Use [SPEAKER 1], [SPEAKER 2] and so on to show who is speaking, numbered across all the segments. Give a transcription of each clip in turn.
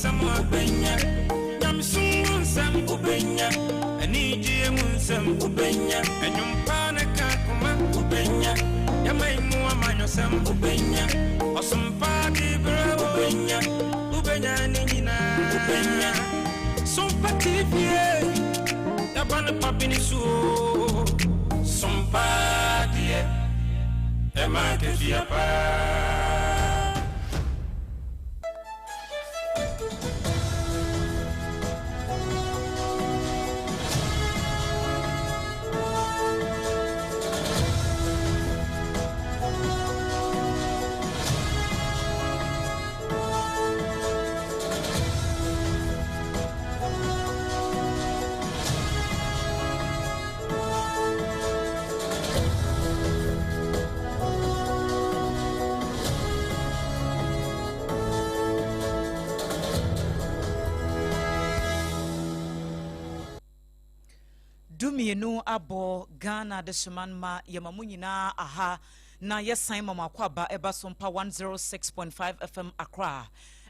[SPEAKER 1] nsɛm wobɛnya, nyamesom mu nsɛm wobɛnya, anigyeɛ mu nsɛm wobɛnya, ɛnwom pa ne ka koma wobɛnya, yɛman mu amanyɔsɛm wobɛnya, ɔsom pa de berɛ wobɛnya, wobɛnya ne nyinaa wobɛnya. Sompa TV, yɛaba no pa bi ne so o. Sompa deɛ, ɛma akatua paa.
[SPEAKER 2] Dumienu abɔ Ghana Adehyeman ma yɛma mo nyinaa aha na yɛsan ma mo akwaaba ɛba so mpa 106.5 FM Accra.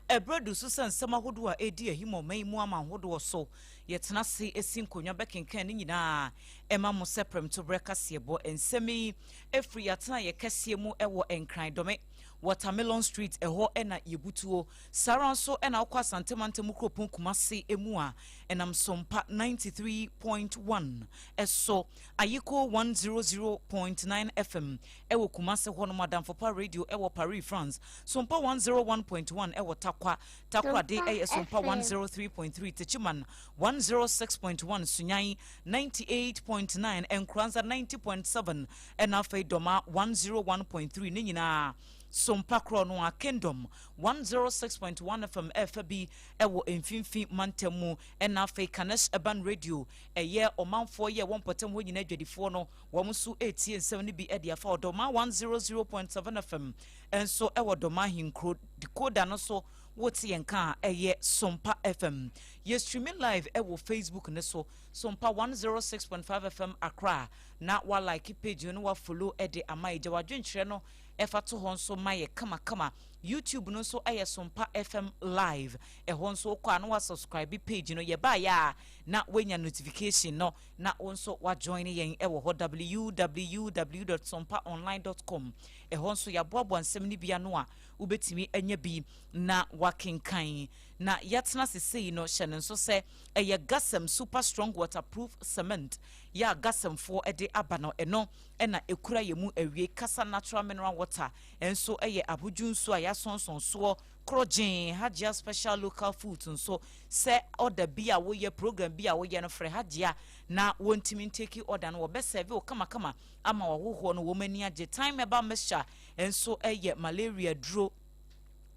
[SPEAKER 2] Ɛberɛ du so sɛ nsɛm ahodoɔ a ɛredi ahim ɔman yi mu aman hodoɔ so yɛtena ase si nkonnwa bɛkenkan ne nyinaa ɛma mo sɛ prɛmtoberɛ kaseɛbɔ. Nsɛm yi ɛfiri yɛatenaeɛ kɛseɛ mu ɛwɔ Nkran Dome, Watermelon Street, ɛhɔ na yɛbutuo. Saa ara nso na wokɔ Asante mantam kuropɔn Kumase mu a, ɛnam Sompa 93.1 so, Ayiko 100.9 FM wɔ Kumase hɔnom, Adamfopa Radio wɔ Paris, France, Sompa 101.1 wɔ Tarkwa, Takoradi yɛ Sompa 103.3, Techiman 106.1, Sunyani 98.9, Nkoranza 90.7, ɛna afei Dɔma 101.3, ne nyinaa Sompa korɔ no a Kingdom 106.1 FM ɛfa bi ɛwɔ mfimfini mantam mu, ɛna afei Kanesh Urban Radio ɛyɛ ɔmanfoɔ yɛ wɔn mpɔtam hɔ nyinaa adwadifoɔ no wɔn nso ɛretie nsɛm no bi ɛde afa Ɔdɔma 100.7 FM nso ɛwɔ Dɔma ahenkuro decoder no so wote yɛn ka a ɛyɛ Sompa FM. Yɛ streaming live ɛwɔ Facebook ne so Sompa 106.5 FM Accra na wa like page no wa follow ɛde ama yɛ. Gya wadwenkyerɛ no ɛfa to hɔ nso ma yɛ kamakama. YouTube no nso ɛyɛ Sompa FM live, ɛhɔ nso wokɔ a na wa subscribe page no, yɛbaayɛ a na wanya notification no na wo nso wa join yɛn ɛwɔ hɔ. www.sompaonline.com ɛhɔ nso yɛaboaboa nsɛm no bi ano a wobɛtumi anya bi na wakenkan. Na yɛatena sesei no, hyɛ no nso sɛ ɛyɛ Gasem Super Strong Waterproof Cement yɛ a Gasemfoɔ de aba no, ɛno ɛna ɛkura yɛ mu awie. Kasa Natural Mineral Water nso ɛyɛ ahodwo nsuo a yɛasonsɔn soɔ korɔgyee. Hajia Special Local Foods nso, sɛ order bi a woyɛ, program bi a woyɛ no, frɛ Hajia na wɔntumi ntake order no, wɔbɛsɛve wo kamakama ama wɔhohoɔ no wɔn ani agye. Time Herbal Mixture nso ɛyɛ malaria duro,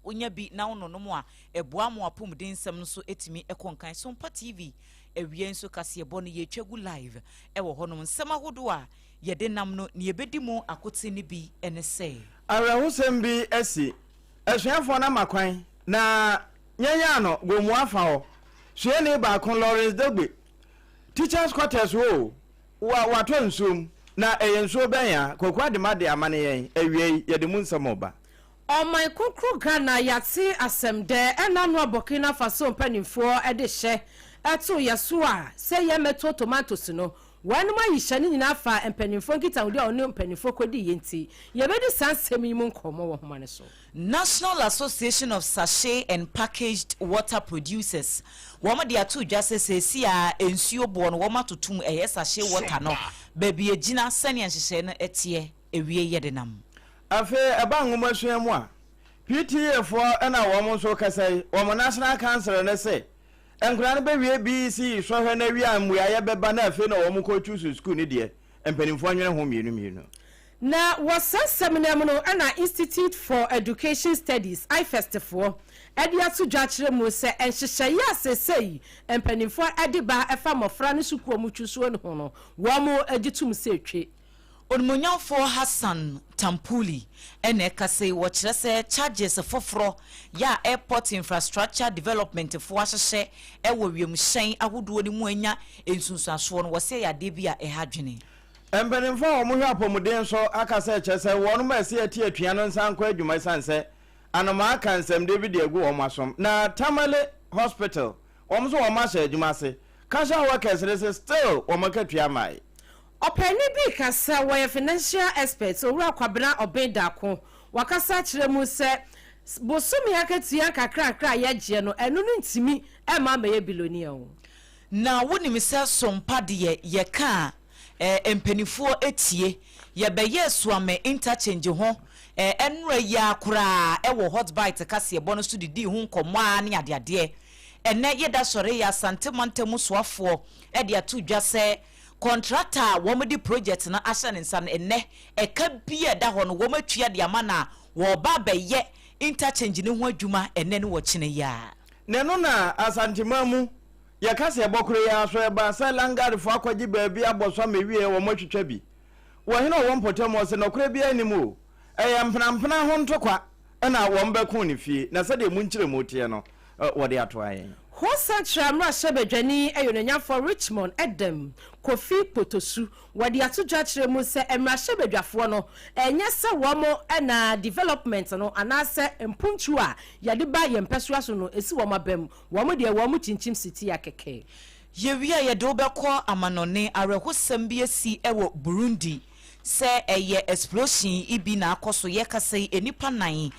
[SPEAKER 2] wonya bi na wononom a ɛboa mo apɔmuden nsɛm no so ɛtumi ɛkɔ nkan. Sompa TV awie nso kaseɛbɔ no yɛtwa gu live ɛwɔ hɔnom. Nsɛm ahodoɔ a yɛde nam no ne yɛbɛdi mu akote no bi ne sɛ
[SPEAKER 3] awerɛhosɛm bi asi. Asuafoɔ no ama kwan na yɛnyaa no Gomu afa hɔ. Suani baako, Lawrence Dogbe, Teachers Quarters hɔ o, wa watɔ nsuom. Na ɛyɛ nsuo bɛn a? Kwaku Adema de ama no yɛn. Awiei, yɛde mu nsɛm reba.
[SPEAKER 4] Ɔman kronkron Ghana yɛate asɛm dɛ ɛna noa Burkina Faso mpaninfoɔ de hyɛ ɛto yɛ so a sɛ yɛ mɛtɔ tomatoes no wɔnom ayi hyɛ no nyinaa fa mpaninfoɔ nkitahodi a wɔne mpaninfoɔ kɔdi yɛ nti yɛbɛdi saa nsɛm yi mu nkɔmmɔ wɔ nhoma no so.
[SPEAKER 2] National Association of Sachet and Packaged Water Producers wɔn de ato dwa sɛ seesei a nsuo boɔ no wɔn atoto mu, ɛyɛ sachet water no baabi agyina sɛnea nhyehyɛe no teɛ awie yɛ denam.
[SPEAKER 3] Afei ɛba nwomasua mu a, PTA foɔ na wɔn nso rekasa yi, wɔn National Council no se nkwadaa no bɛwie BECE sɔhwɛ no awie a mmuaeɛ bɛba na afei na wɔn kɔ choose sukuu no deɛ, mpanimfoɔ nwene ho mmienu mmienu.
[SPEAKER 4] Na wɔ saa nsɛm no mu no na Institute for Education Studies, IFEST, foɔ de ato dwa akyerɛ mu sɛ nhyehyɛeɛ a seesei mpanimfoɔ de ba ɛfa mmɔfra no sukuu a wɔtwi soɔ no ho no, wɔn gye tom sɛ ɛtwe.
[SPEAKER 2] Onimuonyamfoɔ Hassan Tampuli na ɛkasa yi, wɔkyerɛ sɛ charges foforɔ yɛ a Airport Infrastructure Development foɔ ahyehyɛ wɔ wiemhyɛn ahodoɔ no mu anya nsunsuansoɔ no, wɔse ɛyɛ adeɛ bi a ɛha adwene.
[SPEAKER 3] Mpanimfoɔ a wɔhwɛ apɔmuden so aka sɛ kyerɛ sɛ wɔnom a ɛsɛ yɛte atua no nsan nkɔ adwuma ɛsiane sɛ anomaa ka nsɛmde bi de agu wɔn asom. Na Tamale Hospital wɔn nso wɔn ahyɛ adwuma ase. Casual workers no se still wɔn akatua mmae.
[SPEAKER 4] Ɔpaani bi kasa, wɔyɛ financial expert, Owura Kwabena Obeng Darko, wakasa akyerɛ mu sɛ bosome akatua nkakrakra a yɛgyeɛ no, ɛno no ntumi mma mmɛyɛ billionaire o.
[SPEAKER 2] Na wonim sɛ sompa deɛ yɛka a eh mpanifoɔ tie. Yɛbɛyɛɛ Suame interchange ho eh ɛnora yi ara koraa ɛwɔ Hot Bite kaseɛbɔ no so didii ho nkɔmmɔ ara ne adeadeɛ. Ɛnɛ yɛda sɔre yi Asante mantam soafoɔ de ato dwa sɛ kɔntrakta a wɔde project no ahyɛ ne nsa no ɛnɛ ɛka bi a ɛda hɔ no wɔatua de ama no a wɔreba abɛyɛ interchange no ho adwuma ɛnɛ ne ɔkyena yi ara.
[SPEAKER 3] Na ɛno na Asanteman mu yɛ kaseɛbɔ koro yi ara so ɛbaa sɛ Langaadfoɔ akɔgye baabi abɔ so ama ɛwieɛ wɔn atwitwa bi. Wɔ hene a ɔwɔ mpɔtam hɔ se nɔkorɛ biara nnim o, ɛyɛ mpenampena ho ntɔkwa na wɔn bɛkoo ne fie na sɛdeɛ mu nkyerɛmu teɛ no wɔde atoa yɛn.
[SPEAKER 4] Ho Central mmarahyɛbadwani Ayonanyafoɔ Richmond Edem Kofi Kpotosu wɔde ato dwa kyerɛ mu sɛ mmarahyɛbadwafoɔ no ɛnyɛ sɛ wɔn na development no anaasɛ mpuntuo a yɛde ba yɛn mpɛsoa so no ɛsi wɔn abam, wɔn deɛ wɔn kyinkyim sitia kɛkɛ.
[SPEAKER 2] Yɛwie a yɛde wo bɛkɔ amanɔne, awerɛhosɛm bi asi wɔ Burundi sɛ ɛyɛ explosion bi na akɔ so, yɛkasa yi nnipa nan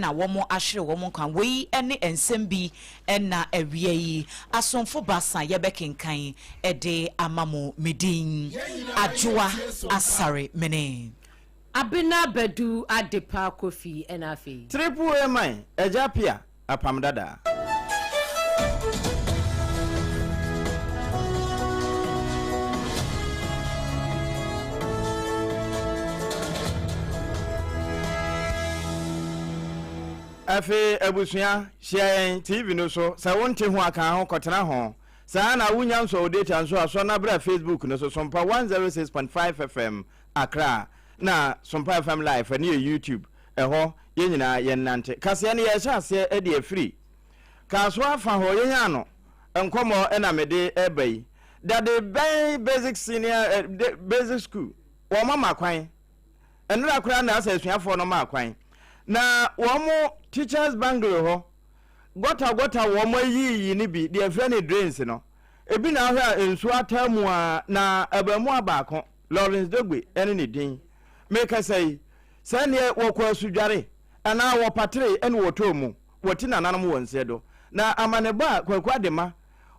[SPEAKER 2] na wɔn ahwere wɔn nkwa, wei ne nsɛm bi na awia yi asomfo baasa yɛbɛkenkan de ama mo, me din Adwoa Asare Mene.
[SPEAKER 4] Abena Badu Adepa Kofi ɛna afei.
[SPEAKER 3] Triple A man, Agya Pia, Apam Dada. Afei abusua, hyia yɛn TV no so. Sɛ wonte ho a, ka ho kɔtena ho. Saa ara na wunya nsɔwode data nso a, sɔ na bra Facebook no so, Sompa 106.5 FM Accra, na Sompa FM Live, ɛno yɛ YouTube. Ɛhɔ, yɛn nyinaa yɛnnante. Kaseɛ no yɛrehyɛ aseɛ de afiri Kasoa afa hɔ, yɛnyaa no nkɔmmɔ na mede reba yi. Dade bɛn basic senior eh, basic school, wɔn ama kwan. Nnora koraa na asɛ asuafoɔ no maa kwan. Na wɔn teachers bungalow hɔ, gɔta gɔta wɔn ayiyi no bi, deɛ ɛfrɛ no drains no, ebi na ahwɛ a nsuo ataa mu a na abaamua baako, Lawrence Dogbe ne ne din. Mekasa yi, Sɛ neɛ wɔkɔ asudware anaa wɔpatere ne wɔtɔɔ mu, wɔti nananom wɔ nseɛ do. Na amanebɔ a Kwaku Adema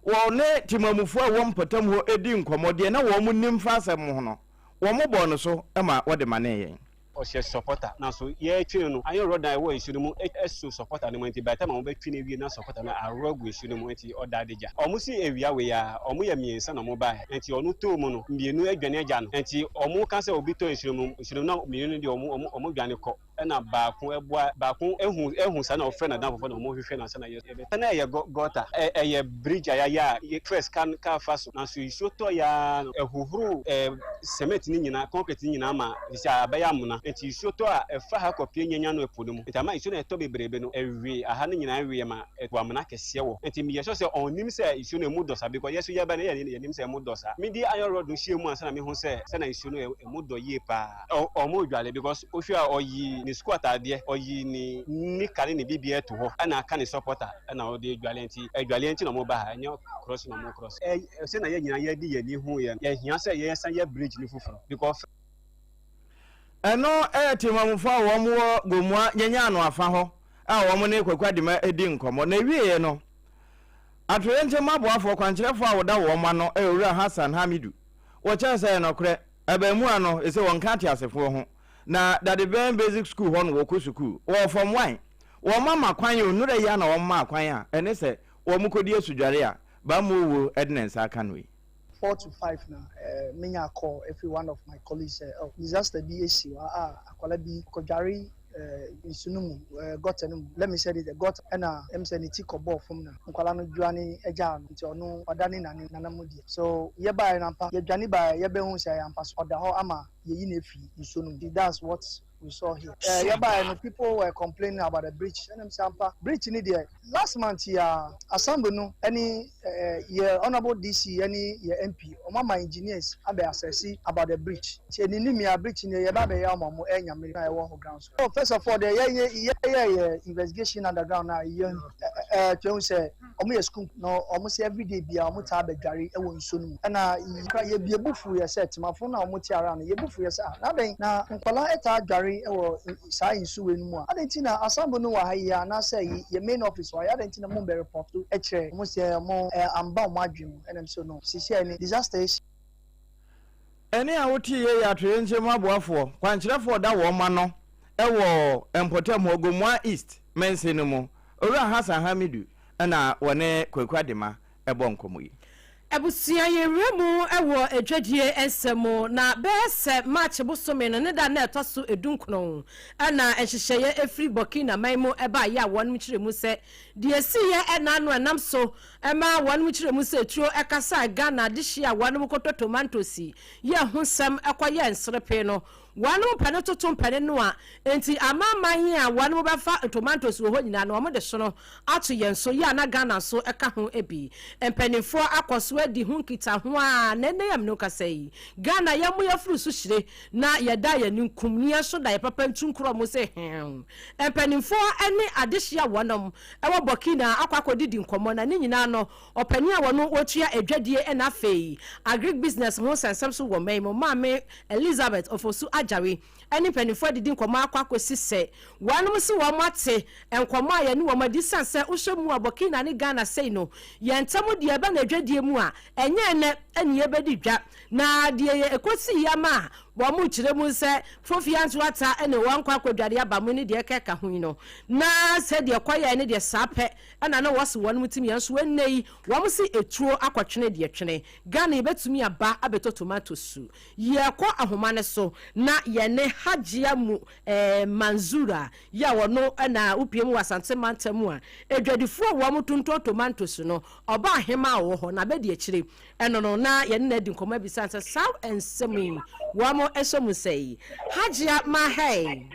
[SPEAKER 3] wɔ ne temamufoɔ a ɛwɔ mpɔtam hɔ di nkɔmmɔ, deɛ na wɔn nim fa asɛm ho no, wɔn bɔɔ no so ma wɔde manee yɛn.
[SPEAKER 5] Ɔhyɛ sɔpɔta nanso yɛretwe no no iron rod a ɛwɔ nsu no mu so sɔpɔta no mu nti by the time a wɔbɛtwe no awie na sɔpɔta no aworɔ agu nsu no mu nti ɔda adagya. Wɔn si awia wei ara wɔn yɛ mmiɛnsa na wɔn baeɛ nti ɔno tɔɔ mu no mmienu adwane agya no nti wɔn ka sɛ obi tɔ nsu no mu nsu no mu na mmienu no deɛ wɔn wɔn wɔn dwane kɔ ɛna baako ɛboa baako ehu ehu saa na ɔfrɛ n'adamfofoɔ na wɔn hwehwɛ no ansa na yɛ yɛbɛ na ɛyɛ gɔ gɔta ɛ ɛyɛ bridge a yɛayɛ a yɛ first car car fa so nanso nsuo tɔ yɛ ara no ɛhohoro ɛɛ cement no nyinaa concrete no nyinaa ma sisi a abɛyɛ amona nti nsuo tɔ a ɛfa ha kɔpie nyanya no ɛpo no mu nti ama nsuo no ɛtɔ bebrebe no ɛwe aha no nyinaa weɛ ma ɛto amona kɛseɛ wɔ nti meyɛ sure sɛ ɔnnim sɛ nsuo no ɛmu dɔ saa because yɛ so yɛba no yɛ yɛnim sɛ ɛmu dɔ saa mede iron rod no hyɛɛ mu ansa na mehu sɛ sɛ na nsuo no ɛmu dɔ yie paa. Ɔmo dwale because wohwɛ a ɔyi ne sukuu ataadeɛ, ɔyi ne nika ne ne biribiara to hɔ ɛna aka ne supporter ɛna ɔde dwale nti ɛdwaleɛ nti na ɔmo ba ha ɛnyɛ cross na ɔmo cross. Sɛ na yɛn nyinaa yɛde yɛn ani hu yɛ no yɛhia sɛ yɛsan yɛ bridge no foforɔ because.
[SPEAKER 3] Ɛno yɛ Temamufo a wɔn wɔ Gomoa Nyanyan afa hɔ a wɔn ne Kwaku Adema di nkɔmmɔ. Na ɛwieɛ no, atoyerɛnkyɛm aboafoɔ kwankyerɛfoɔ a wɔda wɔn ano yɛ Owura Hassan Hamidu. Wɔkyerɛ sɛ ɛyɛ nɔkorɛ. Abaamua no, ese wɔnka ateasefoɔ ho. Na Dadebɛn Basic School hɔ no wɔkɔ sukuu. Wɔwɔ Form One. Wɔn ama kwan o, nnora yi ara na wɔn maa kwan a ɛne sɛ wɔn kɔdi asudware a Bammo wuo de ne nsa aka no yi.
[SPEAKER 6] 4 to 5 na menya call ɛfiri one of my colleagues sɛ, oh, disaster bi esi hɔ a akwadaa bi kɔdware nsu no mu, gutter no mu, let me say it, the gutter, ɛna sɛ ne ti kɔbɔɔ fam na nkwadaa no dwane gyaa no, nti ɔno ɔda ne nane nana mu deɛ. So yɛbaeɛ no ampa, yɛdwane baeɛ, yɛbɛhu sɛ ɛyɛ ampa so ɔda hɔ ama yɛyi no afiri nsuo no mu. Nti that's what we saw here. Yɛbaeɛ no, people were complaining about the bridge, ɛna sɛ ampa bridge ni deɛ, last month yi a assembly no ɛne yɛ honourable DC ɛne yɛ MP ɔmo ama engineers abɛ assess about the bridge, nti ɛni ni a bridge ni yɛba abɛyɛ ama ɔmo ɛnyame na ɛwɔ hɔ ground so. Oh, first of all deɛ, yɛ yɛ yɛ yɛ investigation underground na yɛ twɛn sɛ. Ɔmo yɛ sukuu na ɔmo sɛ everyday biara ɔmo taa bɛdware wɔ nsuo no mu. Ɛna kora yɛ yɛ bo fu yɛ sɛ Temafo no a ɔmo te around no yɛ bo fu yɛ sɛ ah na adɛn na nkwadaa taa dware wɔ saa nsu wei no mu a adɛn nti na assembly no wɔ ha yi anaasɛ yɛ main office wɔ ha yi adɛn nti na mo mbɛ report kyerɛ ɔmo sɛ ɔmo amba ɔmo adwene mu ɛna so no sisiɛ ni disaster esi.
[SPEAKER 3] Ɛnne a wotee yei yɛ atoyerɛnkyɛm aboafoɔ kwankyerɛfoɔ a ɔda wɔn ano wɔ mpɔtam hɔ, Gomoa East mansin no mu, Owura Hassan Hamidu na wɔne Kwaku Adema bɔ nkɔmmɔ yi.
[SPEAKER 4] Abusua yɛwura mu wɔ adwadie nsɛm mu, na bɛyɛ sɛ March bosome no ne da na ɛtɔ so edunkron na nhyehyɛeɛ ɛfiri Burkina man mu baeɛ a wɔnom kyerɛ mu sɛ deɛ ɛsiiɛ ɛna ano ɛnam so ma wɔnom kyerɛ mu sɛ tuo ɛkasaa Ghana adehyeɛ a wɔnom kɔtɔ tomantosi yɛ ho nsɛm ɛkɔyɛɛ nserepe no Wɔnom pɛ no toto mpɛne no a enti amanaman a wɔnom bɛfa ntomantos wɔ hɔ nyinaa no wɔn de sono ato yɛn so, yɛ a na Ghana nso ka ho bi. Mpaninfoɔ akɔ so adi ho nkitaho a na ɛnnɛ yi a mene wo kasa yi, Ghana yɛn mo yɛforo so hyire na yɛda yɛn ani nkum ne yɛn nso da yɛn papa ntu nkorɔ mo sɛ heew. Mpaninfoɔ ne adehyeɛ a wɔnom wɔ Burkina akɔ akɔdidi nkɔmmɔ na ne nyinaa no Ɔpanin a wɔno ɔtua adwadie na afei agric business ho nsɛnsɛm so wɔ man mu, Maame Elizabeth Ofosu Agyare ne mpaninfoɔ adidi nkɔmmɔ akɔ akɔsi sɛ wɔnom se wɔn ate nkɔmmɔ a yɛne wɔn adi sane sɛ wohwɛ mu a Burkina ne Ghana sei no yɛn ntam deɛ ɛba no adwadie mu a ɛnyɛ ɛnɛ ne yɛbɛdi dwa na deɛ ɛkɔsii ama a wɔn kyerɛ mu sɛ Fofia nso ata ne wɔn kɔ akɔdware aba mu ne deɛ ɛkeka ho yi no na sɛdeɛ ɛkɔyɛɛ ne deɛ saa pɛ Ɛna na wɔse wɔnom tim yɛn nso ɛnnɛ yi wɔn se etuo akɔtwene deɛ twene. Ghana yɛbɛtumi aba abɛtɔ tomato su. Yɛkɔ ahoma no so na yɛne Hajia mu eh, Manzura yi a ɔno na wopie mu wɔ Asante mantam mu a adwadifoɔ a wɔn tontɔn tomanto su no ɔba ahema a ɔwɔ hɔ na abɛdi akyire ɛno no na yɛne no adi nkɔmmɔ abisa no sɛ saa nsɛm yi wɔn sɔ mu sɛi. Hajia Mahai.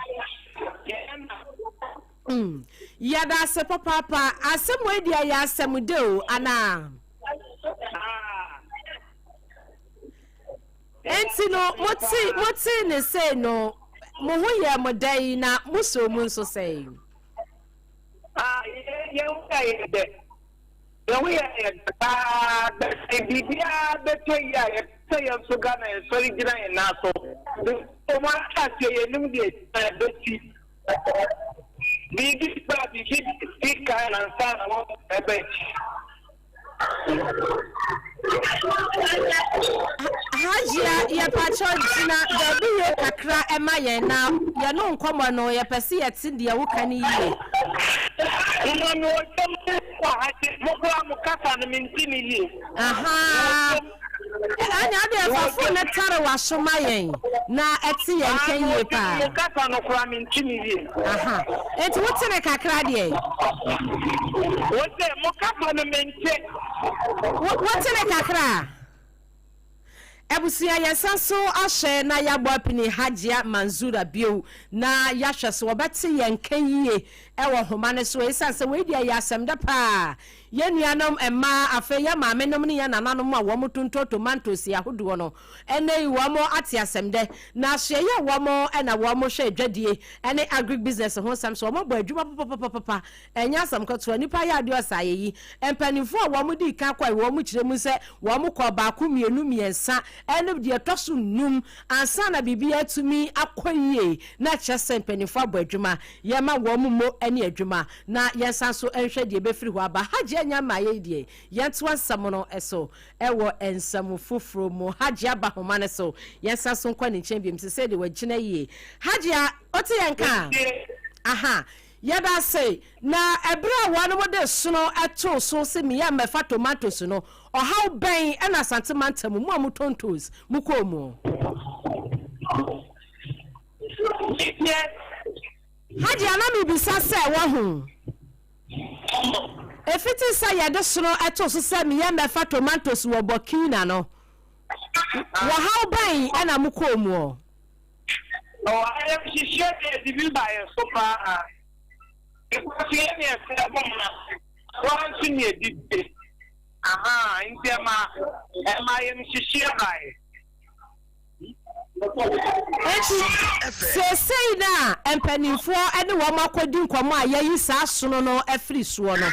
[SPEAKER 4] Mm, yɛda ase papaapa. Asɛm wei deɛ yɛ asɛm de o, anaa? Enti no, mote mote ne sei no, mo ho yɛ mo dɛn na mo sɔ mu nso sɛn?
[SPEAKER 7] Ah, yɛn ho yɛ yɛn dɛ. Yɛn ho yɛ yɛn dɛ paa. Bɛsɛ biribiara bɛtɔ yi a, yɛpɛ sɛ yɛn nso Ghana yɛsɔre gyina yɛn nan so. Wɔn ahyɛ yɛn anim deɛ ɛbɛsi. Biribi ba a, biribi di kan ansa na wɔaba akyi.
[SPEAKER 4] Hajia yɛpakyɛw gyina baabi yie kakra ɛma yɛn na yɛne wo nkɔmmɔ no yɛpɛ sɛ yɛte deɛ woka no yie.
[SPEAKER 7] Mma me wɔ dwam wɔ ha se mo koraa mo kasa no mente no yie.
[SPEAKER 4] Ahaa. Ɛnna ɔde ɛfa fon no tare w'aso ma yɛn na ɛte yɛn nka yie paa.
[SPEAKER 7] Mo kasa no koraa mente no yie.
[SPEAKER 4] Aha. Enti wote ne kakra deɛ?
[SPEAKER 7] Wose mo kasa no mente.
[SPEAKER 4] Wote ne kakra? Abusua yɛsan so ahyɛ na yɛabɔ apini Hajia Manzura bio na yɛahwɛ so wɔbɛte yɛn nka yie ɛwɔ nhoma no so esiane sɛ wei deɛ yɛ asɛm dɛ paa. Yɛn nuanom mmaa, afei yɛn maamenom ne yɛn nananom a wɔtontɔn tomantosi ahodoɔ no, ɛnnɛ yi wɔn ate asɛm dɛ, na asoɛeɛ a wɔn na wɔn hwɛ adwadie ne agric business ho nsɛm so, wɔn abɔ adwuma papapapapa, ɛnyɛ asɛm ketewa, nnipa yɛ adeɛ ɔsa ayɛyi. Mpaninfoɔ a wɔn dii kan kɔɛ wɔn kyerɛ mu sɛ wɔn kɔɔ baako, mmienu, mmiɛnsa, ɛne deɛ ɛtɔ so nnum ansa na biribiara atumi akɔ yie, na kyerɛ sɛ mpaninfoɔ abɔ adwuma, yɛma wɔn mmo ne adwuma. Na yɛnsan nso nhwɛ deɛ ɛbɛfiri hɔ aba. Hajji anya mmaeɛ yi deɛ, yɛntoa nsɛm no so wɔ nsɛm foforɔ mu. Hajji aba homa no so, yɛnsan so nkɔ ne nkyɛn biom. Sesei deɛ wagyina yie. Hajji a, wote yɛn nka a? Aha, yɛda ase. Na ɛberɛ a wɔnom de sono too so se meyɛ mmɛfa tomatoes no, ɔhaw bɛn na Asante mantam mu, mo a motɔn toes, mokɔɔ mu? Hajia na mebisa sɛ wahu? Efiti sɛ yɛde sono too so sɛ meyɛ mmɛfa tomantos wɔ Burkina no, wɔhaw bɛn na mokɔɔ mu ɔ?
[SPEAKER 7] Ɔ ayamhyehyeɛ deɛ ɛde bi ba yɛn so paa because yɛn ne ɛsɛ bɔ mu ase wɔn nso ne ɛdi bie ahaa nti ɛma ɛma ayamhyehyeɛ baeɛ.
[SPEAKER 4] Enti seesei no a mpanimfoɔ ne wɔn akɔdi nkɔmmɔ a yɛayi saa sono no afiri soɔ no,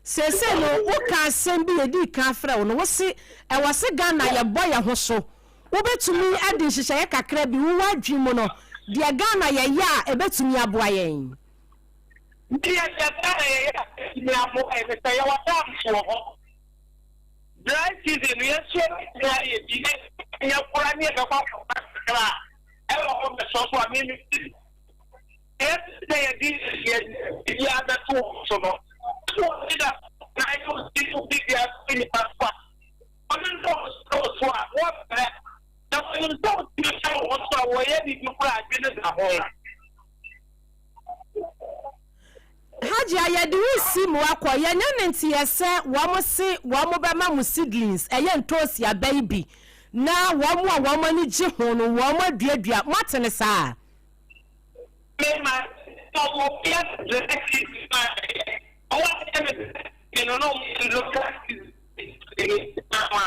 [SPEAKER 4] Seesei no woka asɛm bi yɛdii kan frɛ wo no, wose ɛwɔ se Ghana yɛbɔ yɛn ho so. Wobɛtumi de nhyehyɛeɛ kakra bi wo w'adwene mu no deɛ Ghana yɛyɛ a ɛbɛtumi aboa yɛn?
[SPEAKER 7] Deɛ Ghana yɛyɛ a ɛbɛtumi aboa yɛn ne sɛ yɛwɔ dams wɔ hɔ. Dry season no yɛn nso yɛbɛtumi ayɛ bi na yɛkora ne yɛbɛkɔ akɔfa kakra a ɛwɔ hɔ bɛsɔ so a me me Yɛn sɛ yɛde yɛn biribiara bɛto wɔn so no, sɛ wɔde da na ayɛ osi so biribiara to nnipa so a, wɔnim sɛ wɔhyɛ wo so a, wɔbrɛ. Na wɔnim sɛ wotumi hyɛ wo ho so a, wɔyɛ biribi koraa a adwene da ho.
[SPEAKER 4] Hajia yɛde wo si mu akɔ yɛnyɛ ne nteɛ sɛ wɔn se wɔn bɛma mo seedlings ɛyɛ ntoosi aba yi bi na wɔn a wɔn ani gye ho no wɔn aduadua moate ne saa?
[SPEAKER 7] Me ma ɔmo yɛ dry season ma yɛ ɔmo ayɛ no dry season no na ɔmo yɛ local season ma.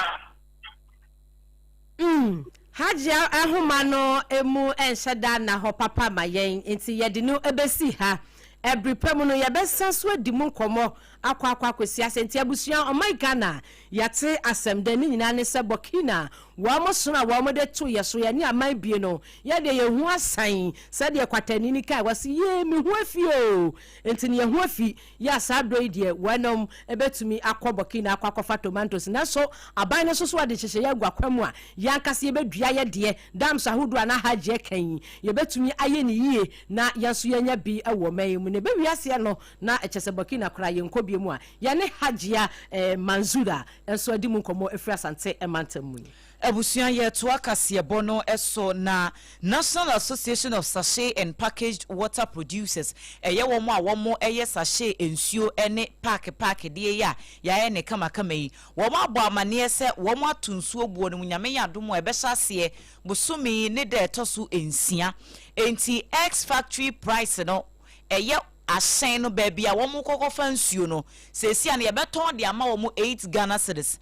[SPEAKER 4] Mm, Hajia nhoma no mu nhyɛ da nna hɔ papa ma yɛn, nti yɛde no bɛsi ha. Ɛbere pa mu no, yɛbɛsan so adi mu nkɔmmɔ akɔ akɔ akɔsi ase. Nti abusua, ɔman Ghana, yɛate asɛm dɛ, ne nyinaa ne sɛ Burkina, wɔn sono a wɔn de to yɛ so, yɛne aman bie no, Yɛ deɛ yɛn ho asan, sɛdeɛ kwatani no kae, wɔse, Yee, me ho afi oo! Enti no yɛn ho afi, yɛ a saa berɛ yi deɛ wɔnom bɛtumi akɔ Burkina akɔ akɔfa tomatoes. Nanso aban no nso so ade nhyehyɛeɛ agu akwan mu a yɛn ankasa yɛbɛdua yɛ deɛ, dams ahodoɔ a na Hajji reka yi, yɛbɛtumi ayɛ no yie na yɛn nso yɛanya bi wɔ ɔman yi mu. Na ɛbɛwie aseɛ no, na kyerɛ sɛ Burkina koraa yɛnkɔ bio mu a yɛne Hajia Manzura nso adi mu nkɔmmɔ ɛfiri Asante mantam mu yi.
[SPEAKER 2] Abusua yɛretoa kaseɛbɔ no so na National Association of Sachet and Packaged Water Producers, ɛyɛ wɔn a wɔn yɛ sachet nsuo ne paake paake deɛ yi a yɛayɛ no kamakama yi, wɔn abɔ amaneɛ sɛ wɔn ato nsuo boɔ no mu, Nyame yɛ adom a ɛbɛhyɛ aseɛ bosome yi ne da ɛtɔ so nsia. Enti ex factory price no ɛyɛ ahyɛn no baabi a wɔn kɔ kɔfa nsuo no, seesei a no yɛbɛtɔn de ama wɔn eight Ghana cedis.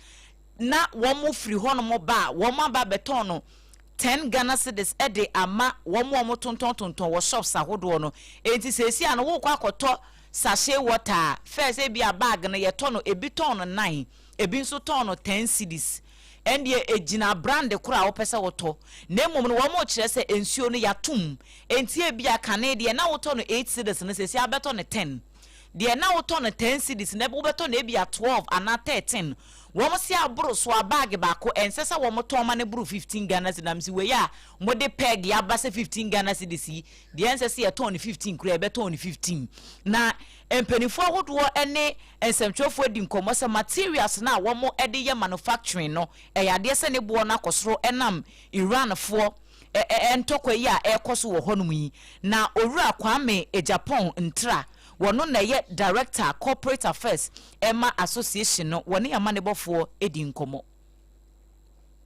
[SPEAKER 2] na wɔn firi hɔnom ba a, wɔn aba abɛtɔn no ten Ghana cedis de ama wɔn a wɔtontɔn tontɔn wɔ shops ahodoɔ no. Enti seesei a no wokɔ akɔtɔ sachet water a, first ebia bag no yɛtɔ no, ebi tɔn no nine, ebi nso tɔn no ten cedis. Ɛndeɛ ɛgyina brand korɔ a wopɛ sɛ wotɔ. Na mmom no wɔrekyerɛ sɛ nsuo no yɛato mu. Enti ebia kane deɛ na wotɔ no eight cedis no seesei abɛtɔ no ten. Deɛ na wotɔ no ten cedis nnɛ wobɛtɔ no ebia 12 anaa 13. Wɔn se aboro so a bag baako ɛnsɛ sɛ wɔn tɔn ma no boro 15 Ghana cedis. Na mese wei a mode peg aba sɛ 15 Ghana cedis yi deɛ ɛnsɛ sɛ yɛtɔn no 15 koraa yɛbɛtɔn no 15. Na mpaninfoɔ ahodoɔ ne nsɛmtwerɛfoɔ adi nkɔmmɔ sɛ materials no a wɔn de yɛ manufacturing no ɛyɛ adeɛ sɛ ne boɔ no akɔ soro ɛnam Iranfoɔ ntɔkwa yi a ɛrekɔ so wɔ hɔnom yi, na Owura Kwame Agyapong Ntra, wɔno na ɛyɛ Director Corporate Affairs ma Association no, wɔne amanebɔfoɔ di nkɔmmɔ.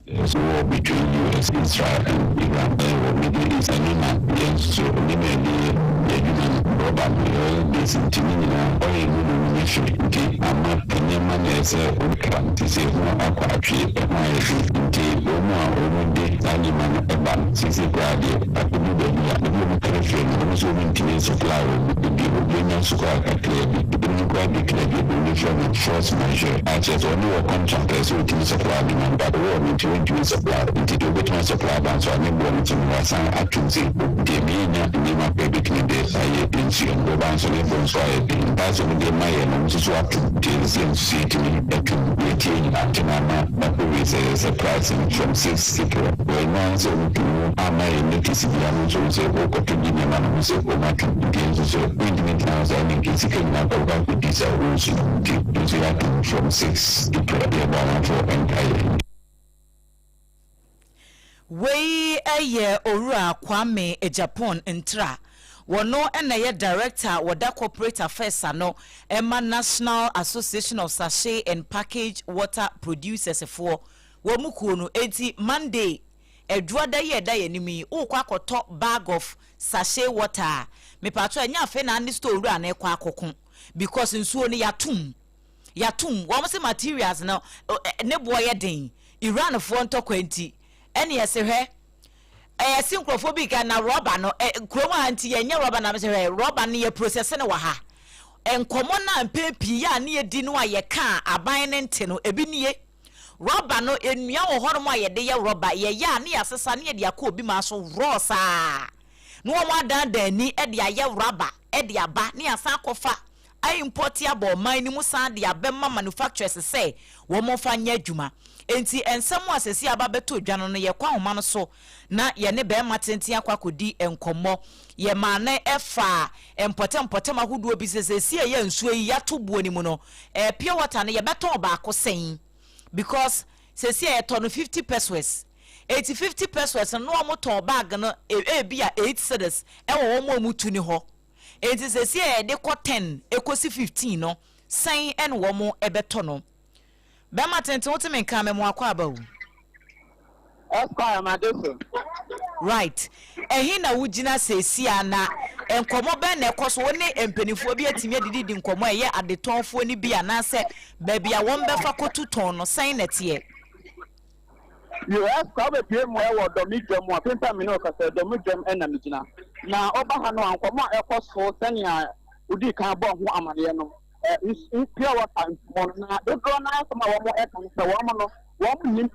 [SPEAKER 8] There's war between US, Israel and Iran ɛwɔ Middle East ɛno na yɛn nso so nneɛma a yɛde yɛ yɛn adwuma no rɔba no yɛ oil base nti ne nyinaa oil mu na wɔnya firi nti ama nneɛma na ɛsɛ wɔkra nti sɛ ɛho akɔ atwe ɛho ayɛ den nti wɔn a wɔde saa nneɛma no ba no seesei koraa deɛ akɔdu baabi a baabi a wɔkra firi no wɔn nso wɔntumi nsupply wɔn bio obi anya nso koraa kakraa bi ebinom koraa declare deɛ buroni frɛ no force majeure a kyerɛ sɛ ɔne wɔ contract a ɛsɛ sɛ ɔtumi supply nneɛma no but war no nti wɔntumi nsupply nti deɛ ɔbɛtumi asupply aba nso a ne boɔ no nti no wɔasan atom sɛ deɛ meyɛnya nneɛma koraa bɛtumi de ayɛ nsuo no rɔba nso ne boɔ nso ayɛ den price a wɔde ma yɛn no wɔn nso so atom nti ɛsɛ sɛ yɛn nso so yɛtumi tom yɛtie nyinaa nti na ama Makɔwie sɛ ɛyɛ sɛ price no from 6 April wɔannya ara sɛ wɔn pii mu amma yɛn notice biara no nso sɛ wokɔtɔ di nneɛma no ho sɛ wɔn ato nti yɛn nso so wontumi ntena hɔ saa ne nka sika nyinaa kɔ bɛkɔ akɔdi saa rules no nti yɛn nso yɛato mu from 6 April yɛbɔ amanfoɔ nkaeɛ.
[SPEAKER 2] Wei yɛ Owura Kwame Agyapong Ntra. Wɔno na ɛyɛ Director a wɔda Corporate Affairs ano ma National Association of Sachet and Packaged Water Producers foɔ wɔn mu kuo no. Enti Monday, Adwuada yi a ɛda yɛn anim yi, worekɔ akɔtɔ bag of sachet water a, mepakyɛw ɛnyɛ afei na ne store wura no rekɔ akɔko because nsuo no yɛatom. Yɛatom. Wɔn se materials no ne boɔ yɛ den. Iran foɔ ntɔkwa nti. Ɛne ɛse hwɛ. Ɛyɛ se nkurɔfoɔ bi ka na rɔba no ɛ kurom ha nti yɛnyɛ rɔba na mesɛ hwɛ rɔba no yɛ process no wɔ ha. Nkɔmmɔ no a mpɛn pii yɛ a ne yɛdi no a yɛka a aban no nte no, ebi nie. Rɔba no, nnua wɔ hɔnom a yɛde yɛ rɔba, yɛyɛ a ne yɛasesa ne yɛde akɔ obi man so worɔɔ saa na wɔadandan ani de ayɛ raba de aba ne yɛasan akɔfa a-impɔte aba ɔman no mu san de abɛma manufacturers sɛ wɔmfa nyɛ adwuma. Enti nsɛm a seesei aba abɛtɔ dwa no no, yɛkɔ ahoma no so na yɛne barima tenten akɔ akɔdi nkɔmmɔ. Yɛmaa no faa mpɔtam mpɔtam ahodoɔ bi sɛ seesei a ɛyɛ nsuo yi yɛato boɔ no mu no, eh, pure water no yɛbɛtɔn baako sɛn? Because seesei a yɛtɔ no 50 pesewas. Enti 50 pesewas no na wɔtɔn bag no ebia 8 cedis wɔ wɔn a wɔtu no hɔ. Enti seesei a yɛde kɔ 10 kɔsi 15 no, sɛn na wɔbɛtɔ no? Bɛrima tenten wote me nka me mo akɔ aba o.
[SPEAKER 7] Esquire Madeso.
[SPEAKER 2] Right. Ɛhe na wogyina seesei a na nkɔmmɔ bɛn na ɛkɔ so? Wo ne mpanimfoɔ bi atumi adididi nkɔmmɔ a ɛyɛ adetɔnfoɔ no bi anaasɛ baabi a wɔbɛfa kɔtu tɔn no, sɛn na ɛteɛ?
[SPEAKER 7] Yo, Esquire, wobɛpue mu wɔ Dɔme dwam a, pempa me ne wo kasa yi, Dɔme dwam na megyina. Na woba ha no a, nkɔmmɔ a ɛkɔ so sɛnea wodii kan bɔɔ ho amaneɛ no, nsu, pure water nsuo no, na dodoɔ no ara asɛm a wɔka ne sɛ wɔn no, wɔn nnim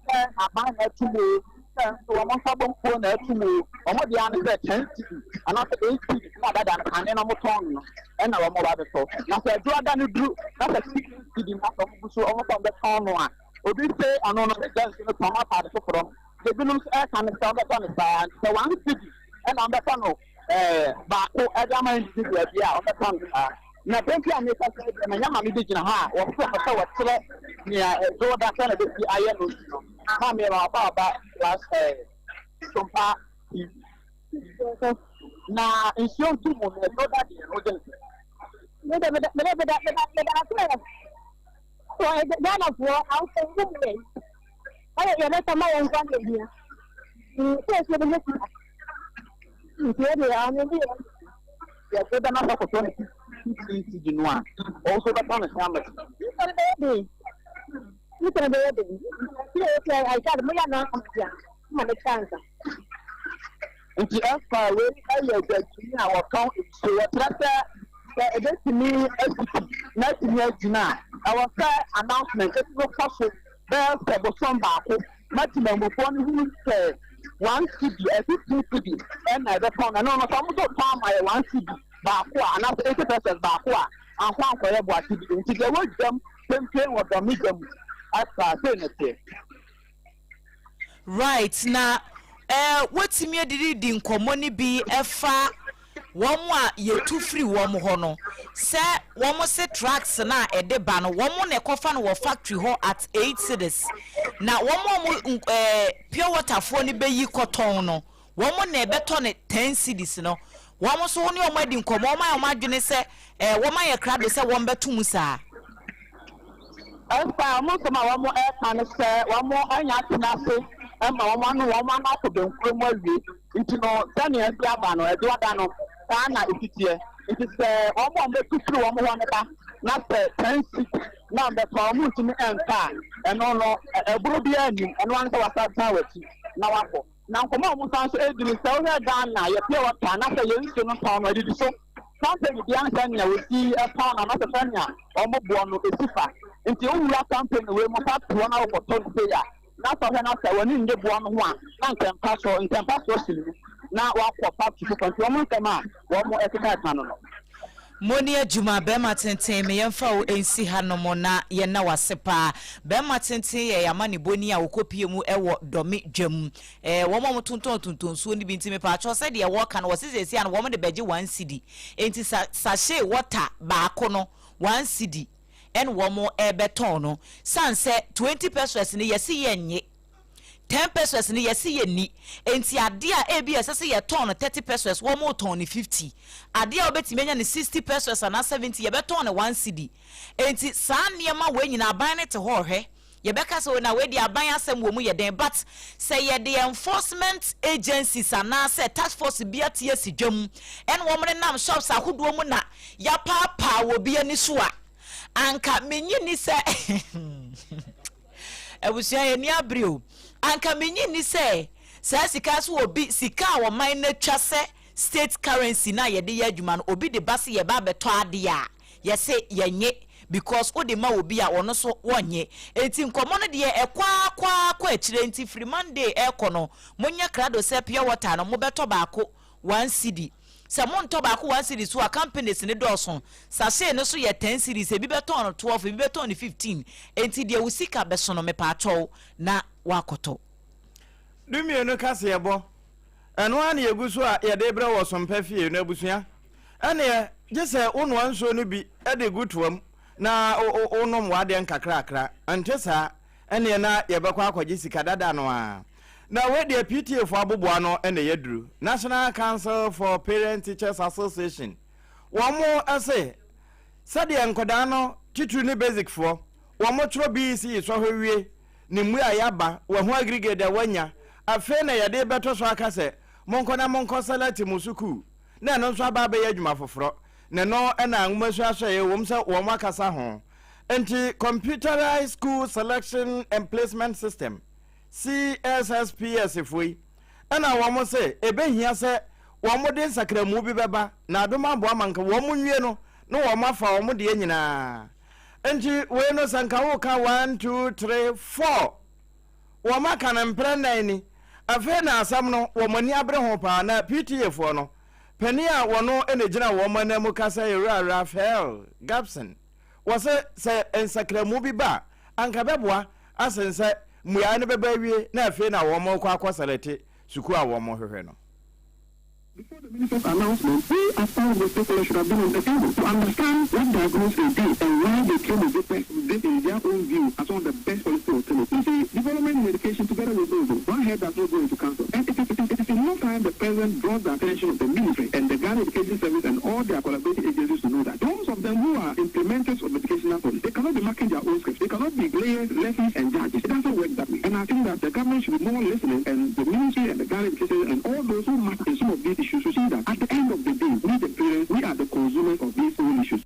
[SPEAKER 7] sɛ aban na ato mu o, sɛ nso wɔn nsa bɔ mpo na ato mu o, wɔn deɛ ara ne sɛ ten cedi anaasɛ eight cedi na dada no kane na wɔtɔn no no ɛna wɔn ba bɛtɔ. Na sɛ aduro no duru na sɛ 16 cedi na sɛ wɔn gu so wɔn sɛ wɔn bɛtɔn no a, obi se ɔno no bɛgya nsuo no tɔn ataade foforɔ. Ebinom nso ɛka ne sɛ wɔbɛtɔ no saa, nti sɛ 1 cedi ɛna wɔbɛtɔ no baako ɛde ama individual bi a, wɔbɛtɔ no saa. Na bɛnti a meka sɛ deɛ manya maame bi gyina ha a wɔsɛ pɛ sɛ wɔkyerɛ nea ɛdwo da sɛ na bɛsi ayɛ no nti no, maame ma ɔba ɔba plus Sompa TV na nsuo nto mu no, ɛdwo da deɛ no wogye no sɛ
[SPEAKER 9] meda meda meda meda meda meda ase wɔ Ghanafoɔ ahofo mu yɛ ɔyɛ yɛbɛtɔ ma yɛn nkwa na ehia sɛ nsuo no ho sika nti ɛde ano bi yɛ
[SPEAKER 7] yɛdwo da no akɔkɔtɔ no 15 cedi no a, ɔwo nso wobɛtɔ no sɛ ama
[SPEAKER 9] nsuo no bɛyɛ den, nsuo no bɛyɛ den nti yɛ sɛ ayisa de mo yɛ na ɔmo ma ne chance.
[SPEAKER 7] Nti ɛfa wei ɛyɛ dwadini a wɔtɔn nsuo, wɔkyerɛ sɛ sɛ ɛbɛtumi asisi na atumi agyina a, ɛwɔ sɛ announcement ɛti no kɔ so bɛyɛ sɛ bosom baako na temamufoɔ no hunu sɛ 1 cedi, 15 cedi ɛna ɛbɛtɔn no. Ɛno no sɛ ɔmo nso tɔn ama yɛ 1 cedi baako a anaasɛ 80 pesewas baako a ankɔ ankɔyɛ boate bi. Nti deɛ wɔdwam pempem wɔ Dɔme dwam asa sei na teɛ.
[SPEAKER 2] Right, na wotumi adididi nkɔmmɔ no bi ɛfa wɔn a yɛtu firi wɔn hɔ no sɛ wɔn se trucks no a ɛde ba no, wɔn na ɛkɔfa no wɔ factory hɔ at 8 cedis, na wɔn a wɔn pure water foɔ no bɛyi kɔtɔn no, wɔn na ɛbɛtɔ no 10 cedis no. Wɔn nso ne wɔn adi nkɔmmɔ, wɔn ayɛ wɔn adwene sɛ wɔn ayɛ krado sɛ wɔn bɛto mu saa?
[SPEAKER 7] Ɛfa wɔn nsɛm a wɔn ɛka no sɛ wɔn anya atena ase ɛma wɔn ano akɔ bɛnkuro mu awie, nti no sɛnea ɛsi aba no ɛdo ada no saa na esi teɛ. Nti sɛ wɔn a wɔbɛtu firi wɔn hɔ no ba na sɛ 10 cedi na wɔbɛtɔ, wɔn ntumi ɛnka a, ɛno no ɛboro biara nim ɛno ano sɛ wasan w'akyi na wakɔ. Na nkɔmɔ a wɔn san so edi no sɛ wohwɛ Ghana yɛ pure water na sɛ yɛn nsuo no tɔn no adidi so company bia ne sɛnea wɔsi ɛtɔn no anaasɛ sɛnea wɔn boɔ no esi fa. Nti wowura company wei mu factory hɔ na wokɔtɔ no sei a, na sɛ ɔhwɛ na sɛ wɔne nye boɔ no ho a, na ntɛmpa so ntɛmpa so si ne mu na wakɔ factory foforɔ. Nti wɔn nsɛm a wɔn ɛkeka ɛka no.
[SPEAKER 2] Mo ne adwuma bɛrima tenten, me yɛmfa wo nsi hanom na yɛnna wase paa. Bɛrima tenten yɛ yɛama ne boni a wɔkɔpie mu wɔ Dɔme dwam, wɔn a wɔtontɔn tontɔn nsuo no bi. Nti mepaakyɛw, sɛdeɛ wɔka no, wɔse seesia no wɔn de bɛgye 1 cedi, nti sa sachet water baako no 1 cedi ɛna wɔn ɛbɛtɔn no, san sɛ 20 pesewas no yɛsi yɛnnye, 10 pesewas no yɛsi yɛ ni. Nti adeɛ a ebi ɛsɛ sɛ yɛtɔn no 30 pesewas, wɔn tɔn no 50. Adeɛ a wɔbɛtumi anya no 60 pesewas anaa 70, yɛbɛtɔn no 1 cedi. Nti saa nneɛma wɔ nyinaa aban no te hɔ ɔhwɛ. Yɛbɛka sɛ na wei de aban asɛm wɔ mu yɛ den, but sɛ yɛde enforcement agencies anaasɛ task force bi ate asi dwam ɛna wɔn nenam shops ahodoɔ mu na yɛapaapaa wɔ bi ani so a, anka menyi ni sɛ abusua yɛ ni abere o. Anka menyi ni sɛ saa sika so obi sika a ɔman no atwa sɛ state currency na yɛde yɛ adwuma no, obi de ba se yɛba abɛtɔ adeɛ a. Yɛse yɛnye because wode ma obi a ɔno nso wɔnnye. Enti nkɔmmɔ no deɛ ɛkɔ ara kɔ ara kɔ akyire nti firi Monday ɛrekɔ no monyɛ krado sɛ pure water no mobɛtɔ baako 1 cedi. Sɛ montɔ baako 1 cedi so a, companies no dɔɔso. Sachet no so yɛ 10 cedis, ebi bɛtɔn no 12, ebi bɛtɔn no 15. Enti deɛ wo sika bɛso no, mepaakyɛw na woakɔtɔ.
[SPEAKER 3] 12 kaseɛbɔ, ɛno ara na yɛgu so a yɛde rebrɛ wɔ Sompa fie no abusua. Ɛneɛ gye sɛ wonoa nsuo no bi de gu toa mu na wonom w'adeɛ nkakrakra, ɛnte saa ɛneɛ na yɛbɛkɔ akɔgye sika dada no ara. Na wei deɛ PTA foɔ aboboa no na ɛyɛ duru. National Council for Parent Teachers Association wɔn se sɛdeɛ nkwadaa no titiri ne basic foɔ wɔn twerɛ BECE sɔhwɛ wie ne mmuaeɛ aba, wahu aggregate a wanya, afei na yɛde rebɛto so aka sɛ monkɔ na monkɔ select mo sukuu na ɛno nso aba abɛyɛ adwuma foforɔ, na ɛno na nwomasua asɔeɛ wom sɛ wɔn akasa ho. Nti Computerized School Selection and Placement System, CSSPS, foɔ yi ɛna wɔn se ɛbɛhia sɛ wɔn de nsakramu bi bɛba na adom aboa ma nka wɔn nwie no na wɔn afa wɔn deɛ nyinaa. Nti wei no sɛ nka woka 1 2 3 4 wɔn aka no mprɛ nnan ni. Afei na asɛm no wɔn ani abere ho paa na PTA foɔ no panin a wɔno na gyina wɔn anan mu kasa Owura Raphael Gabson wɔ sɛ sɛ nsakramu bi ba a anka bɛboa asen sɛ mmuaeɛ no bɛba awie na afei na wɔn rekɔ akɔ select sukuu a wɔn hwehwɛ no.
[SPEAKER 8] Before the minister's announcement, we as part of the stakeholders should have been on the table to understand what diagnosis they did and why they came with this, this in their own view as one of the best policy alternatives. You see, development in education together with those, one head does not go into council. And it is enough time the president brought the attention of the ministry and the Ghana Education Service and all their collaborating agencies to know that those of them who are implementers of educational policy, they cannot be marking their own scripts. They cannot be players, lessons, and judges. It doesn't work that way. And I think that the government should be more listening, and the ministry and the Ghana Education Service and all those who matter in some of these issues to see that at the end of the day, we the parents, we are the consumers of these whole issues.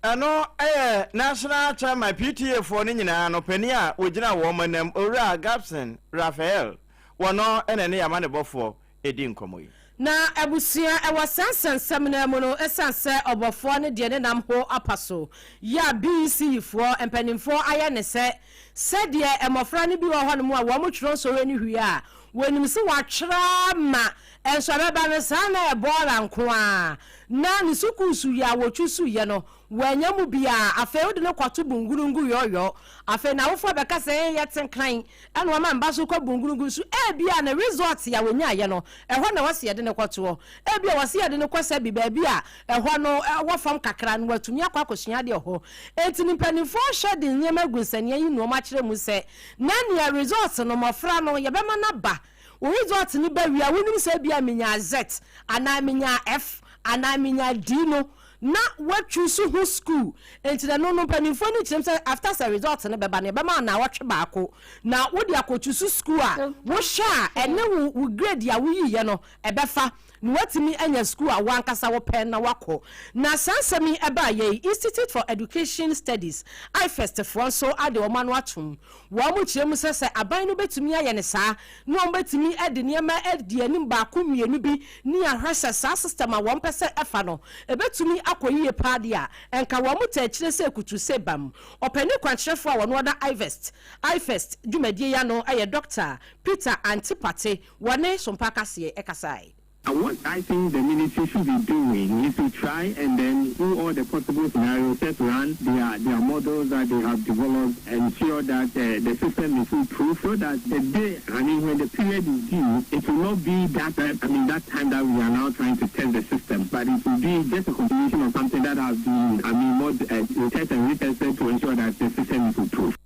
[SPEAKER 3] Ɛno yɛ National Chairman PTA foɔ no nyinaa no panin a wɔgyina wɔn anam, Owura Gabson Raphael, wɔno na ɛne y'amanebɔfoɔ ɛdi nkɔmmɔ yi.
[SPEAKER 4] Na abusua ɛwɔ saa nsɛnsɛm no mu no, ɛsiane sɛ ɔbɔfoɔ no deɛ ne nam ho apa so yɛ a BECE foɔ mpanimfoɔ ayɛ ne sɛ sɛdeɛ mmɔfra no bi wɔ hɔnom a wɔn twerɛ nsɔhwɛ no hwie a wɔnim sɛ wɔatwerɛ ma nso ɛbɛba no saa na ɛbɔɔla nko a na ne sukuu so yɛ a wɔtwi so yɛ no wɔanya mu biara. Afei wode no kɔto Bungurungu yɔyɔ. Afei n'awofoɔ bɛka sɛ yɛ tenkran ɛna wɔma mba so kɔ Bungurungu so. Ebia ne result a wɔnyaayɛ no ɛhɔ na wɔsi yɛde ne kɔtoɔ. Ebia wɔsi yɛde ne kɔ sɛ bi baabi a ɛhɔ no ɛwɔ fam kakra no watumi akɔ akɔsua adeɛ hɔ. Eti ne mpanimfoɔ hyɛ de nneɛma gu nsania yi nneɛma akyerɛ mu sɛ na nea result no mmɔfra no yɛbɛma n'aba wo result no ba wie a wonim sɛ ebia menya Z anaa menya F anaa menya D no na watwi so ho school. Nti na no mpanimfoɔ no kyerɛm sɛ after sɛ result no bɛba no yɛbɛma naawɔtwe baako na wode akɔtwi so school a wohyɛ a ɛne wo grade a woyiiɛ no ɛbɛfa na watumi anya school a wankasa wopɛ na wakɔ. Na saa nsɛm yi ɛbaa yɛ Institute for Education Studies, IFEST foɔ nso ade wɔn ano atom. Wɔn mo kyerɛ mu sɛ sɛ aban no bɛtumi ayɛ ne saa na wɔn bɛtumi de nneɛma adi anim baako mmienu bi ne ahwɛ sɛ saa system a wɔn pɛ sɛ ɛfa no ɛbɛtumi akɔ yie paa deɛ a nka wɔn mo ta akyire sɛ kutu sɛ bam. Ɔpanin kwankyerɛfoɔ a wɔn ɔda IFEST dwumadie yi ano yɛ Dr Peter Antipate, wɔne Sompa Kaseɛ ɛkasae.
[SPEAKER 8] What I think the ministry should be doing is to try and then do all the possible scenarios, test run their models that they have developed, ensure that the system is foolproof so that the day, I mean, when the period is due, it will not be that, I mean, that time that we are now trying to test the system, but it will be just a continuation of something that has been, I mean, more tested and retested to ensure that the system is foolproof.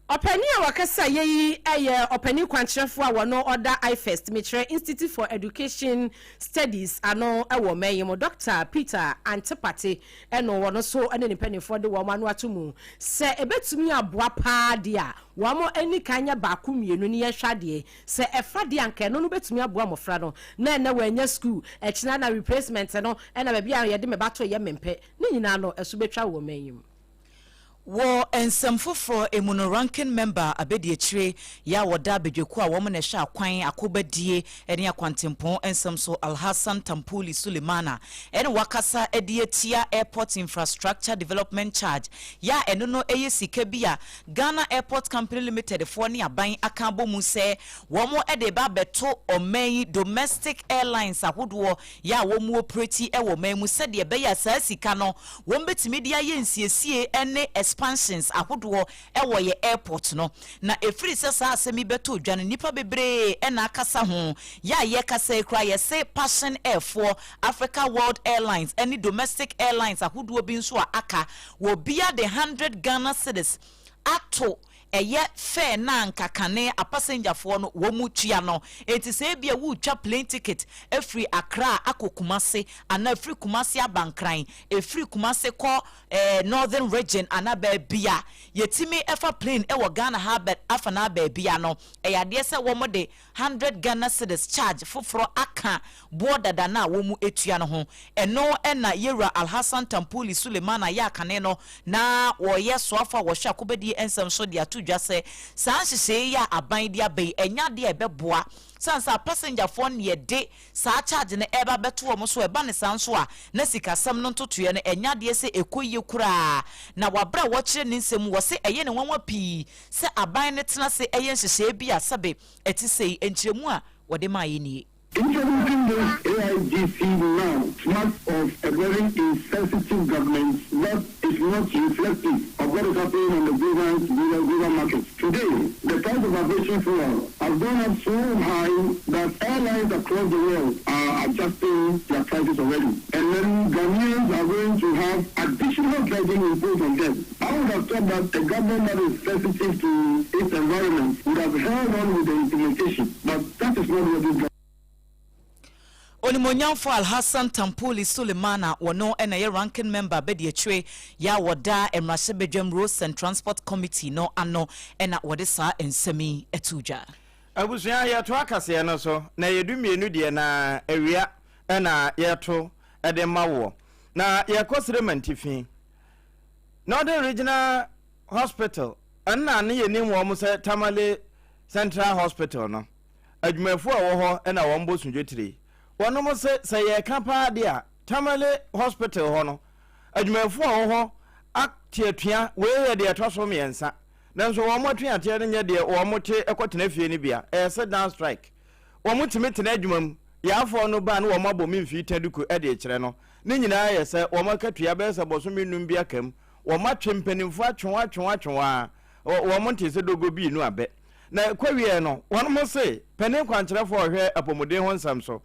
[SPEAKER 4] Ɔpanin a wakasa yɛ yi yɛ ɔpanin kwankyerɛfoɔ a wɔno ɔda IFEST, mekyerɛ Institute for Education Studies, ano wɔ ɔman yi mu, Dr Peter Antipate. Ɛno wɔno nso ne ne mpanimfoɔ de wɔn ano ato mu sɛ ɛbɛtumi aboa paa deɛ a wɔn ani kan nyɛ baako mmienu ne yɛhwɛ adeɛ sɛ ɛfa deɛ anka ɛno no bɛtumi aboa mmɔfra no na ɛnɛ wɔanya school ɛkyina na replacement no ɛna baabi a yɛde me ba to yɛ mempɛ ne nyinaa no ɛso bɛtwa wɔ ɔman yi mu.
[SPEAKER 2] Wɔ Nsɛm foforɔ mu no, Ranking Member abadiakyire yɛ a wɔda abadwakuo a wɔn na ɛhwɛ akwan, akobadie ne akwantempɔn nsɛm so, Alhassan Tampuli Sulemana ɛna wakasa de atia Airport Infrastructure Development Charge yɛ a ɛno no yɛ sika bi a Ghana Airport Company Limited foɔ ne aban aka abɔ mu sɛ wɔn de reba abɛto ɔman yi domestic airlines ahodoɔ yɛ a wɔn operate wɔ ɔman mu sɛdeɛ ɛbɛyɛ a saa sika no wɔn bɛtumi de ayɛ nsiesie ne expansions ahodoɔ wɔ yɛ airport no. Na ɛfiri sɛ saa asɛm yi bɛtɔ dwa no nnipa bebree na akasa ho. Yɛ a yɛrekasa yi koraa yɛse Passion Air foɔ, Africa World Airlines ne domestic airlines ahodoɔ bi nso a aka, wɔbia de 100 Ghana cedis ato ɛyɛ fare no a anka kane apasengyafoɔ no wɔn tua no. Enti sɛ ebia woretwa plane ticket afiri Accra akɔ Kumasi anaa afiri Kumasi aba Nkran, ɛfiri Kumasi kɔ eh, Northern Region anaa baabi a yɛtumi fa plane wɔ Ghana ha aba afanaa baabi a no, ɛyɛ adeɛ sɛ wɔde hundred Ghana cedis charge foforɔ aka boɔ dada no a wɔn tua no ho. Ɛno na Yewura Alhassan Tampuli Suleiman a yɛ akane no na ɔyɛ soafoɔ a wɔhwɛ akobadie nsɛm so de ato dwa sɛ saa nhyehyɛeɛ yi a aban de aba yi ɛnyɛ adeɛ a ɛbɛboa sane sɛ apasengyafoɔ no na yɛde saa charge no ɛreba abɛto wɔn so. Ɛba no saa nso a na sikasɛm no ntotoeɛ no ɛnyɛ adeɛ sɛ ɛkɔ yie koraa. Na wɔ aberɛ a wɔrekyerɛ ne nsɛm mu wɔse ɛyɛ no nwanwa pii sɛ aban no tena ase yɛ nhyehyɛeɛ bi a sɛbe ɛte sei. Nkyerɛmu a wɔde maeɛ nie.
[SPEAKER 8] Introducing this AIGC now smacks of a very insensitive government that is not reflective of what is happening on the global global global market. Today, the price of aviation fuel has gone up so high that airlines across the world are adjusting their prices already. And then Ghanaians are going to have additional burden imposed on them. I would have thought that a government that is sensitive to its environment would have held on with the implementation, but that is not what this government.
[SPEAKER 2] Onimuonyamfo Alhassan Tampuli Suleiman a ɔno na ɛyɛ Ranking Member abadiakyire yɛ a ɔda Mmarahyɛbadwam Roads and Transport Committee no ano na wɔde saa nsɛm yi too dwa.
[SPEAKER 3] Abusua, yɛtoa kaseɛ no so, na ɛyɛ dumienu deɛ na awia na yɛto de ma woɔ. Na yɛkɔ Sremantifi. Northern Regional Hospital nna ne yɛnim wɔn sɛ Tamale Central Hospital no, adwumayɛfoɔ a ɛwɔ hɔ na wɔn bɔ sudwetire. Wɔnom se sɛ yɛreka paa deɛ a, Tamale Hospital hɔ no, adwumayɛfoɔ a ɛwɔ hɔ ate atua, wei yɛ deɛ ɛtɔ so mmiɛnsa. Nanso wɔn atuateɛ no nyɛ deɛ wɔn te kɔtena fie no bi a, ɛyɛ sit down strike. Wɔn tumi tena adwuma mu, yaafoɔ no ba a na wɔn abɔ me mfii ta duku de rekyerɛ no. Ne nyinaa yɛ sɛ wɔn akatua bɛyɛ sɛ bɔsome nnum bi aka mu. Wɔn atwe mpanimfoɔ atwe wɔn atwe wɔn atwe wɔn ara, wɔn ntee sɛ dogo bii nu abɛ. Na ɛkɔwieɛ no, wɔn se panin kwankyerɛfoɔ a ɔhwɛ apɔmuden ho nsɛm so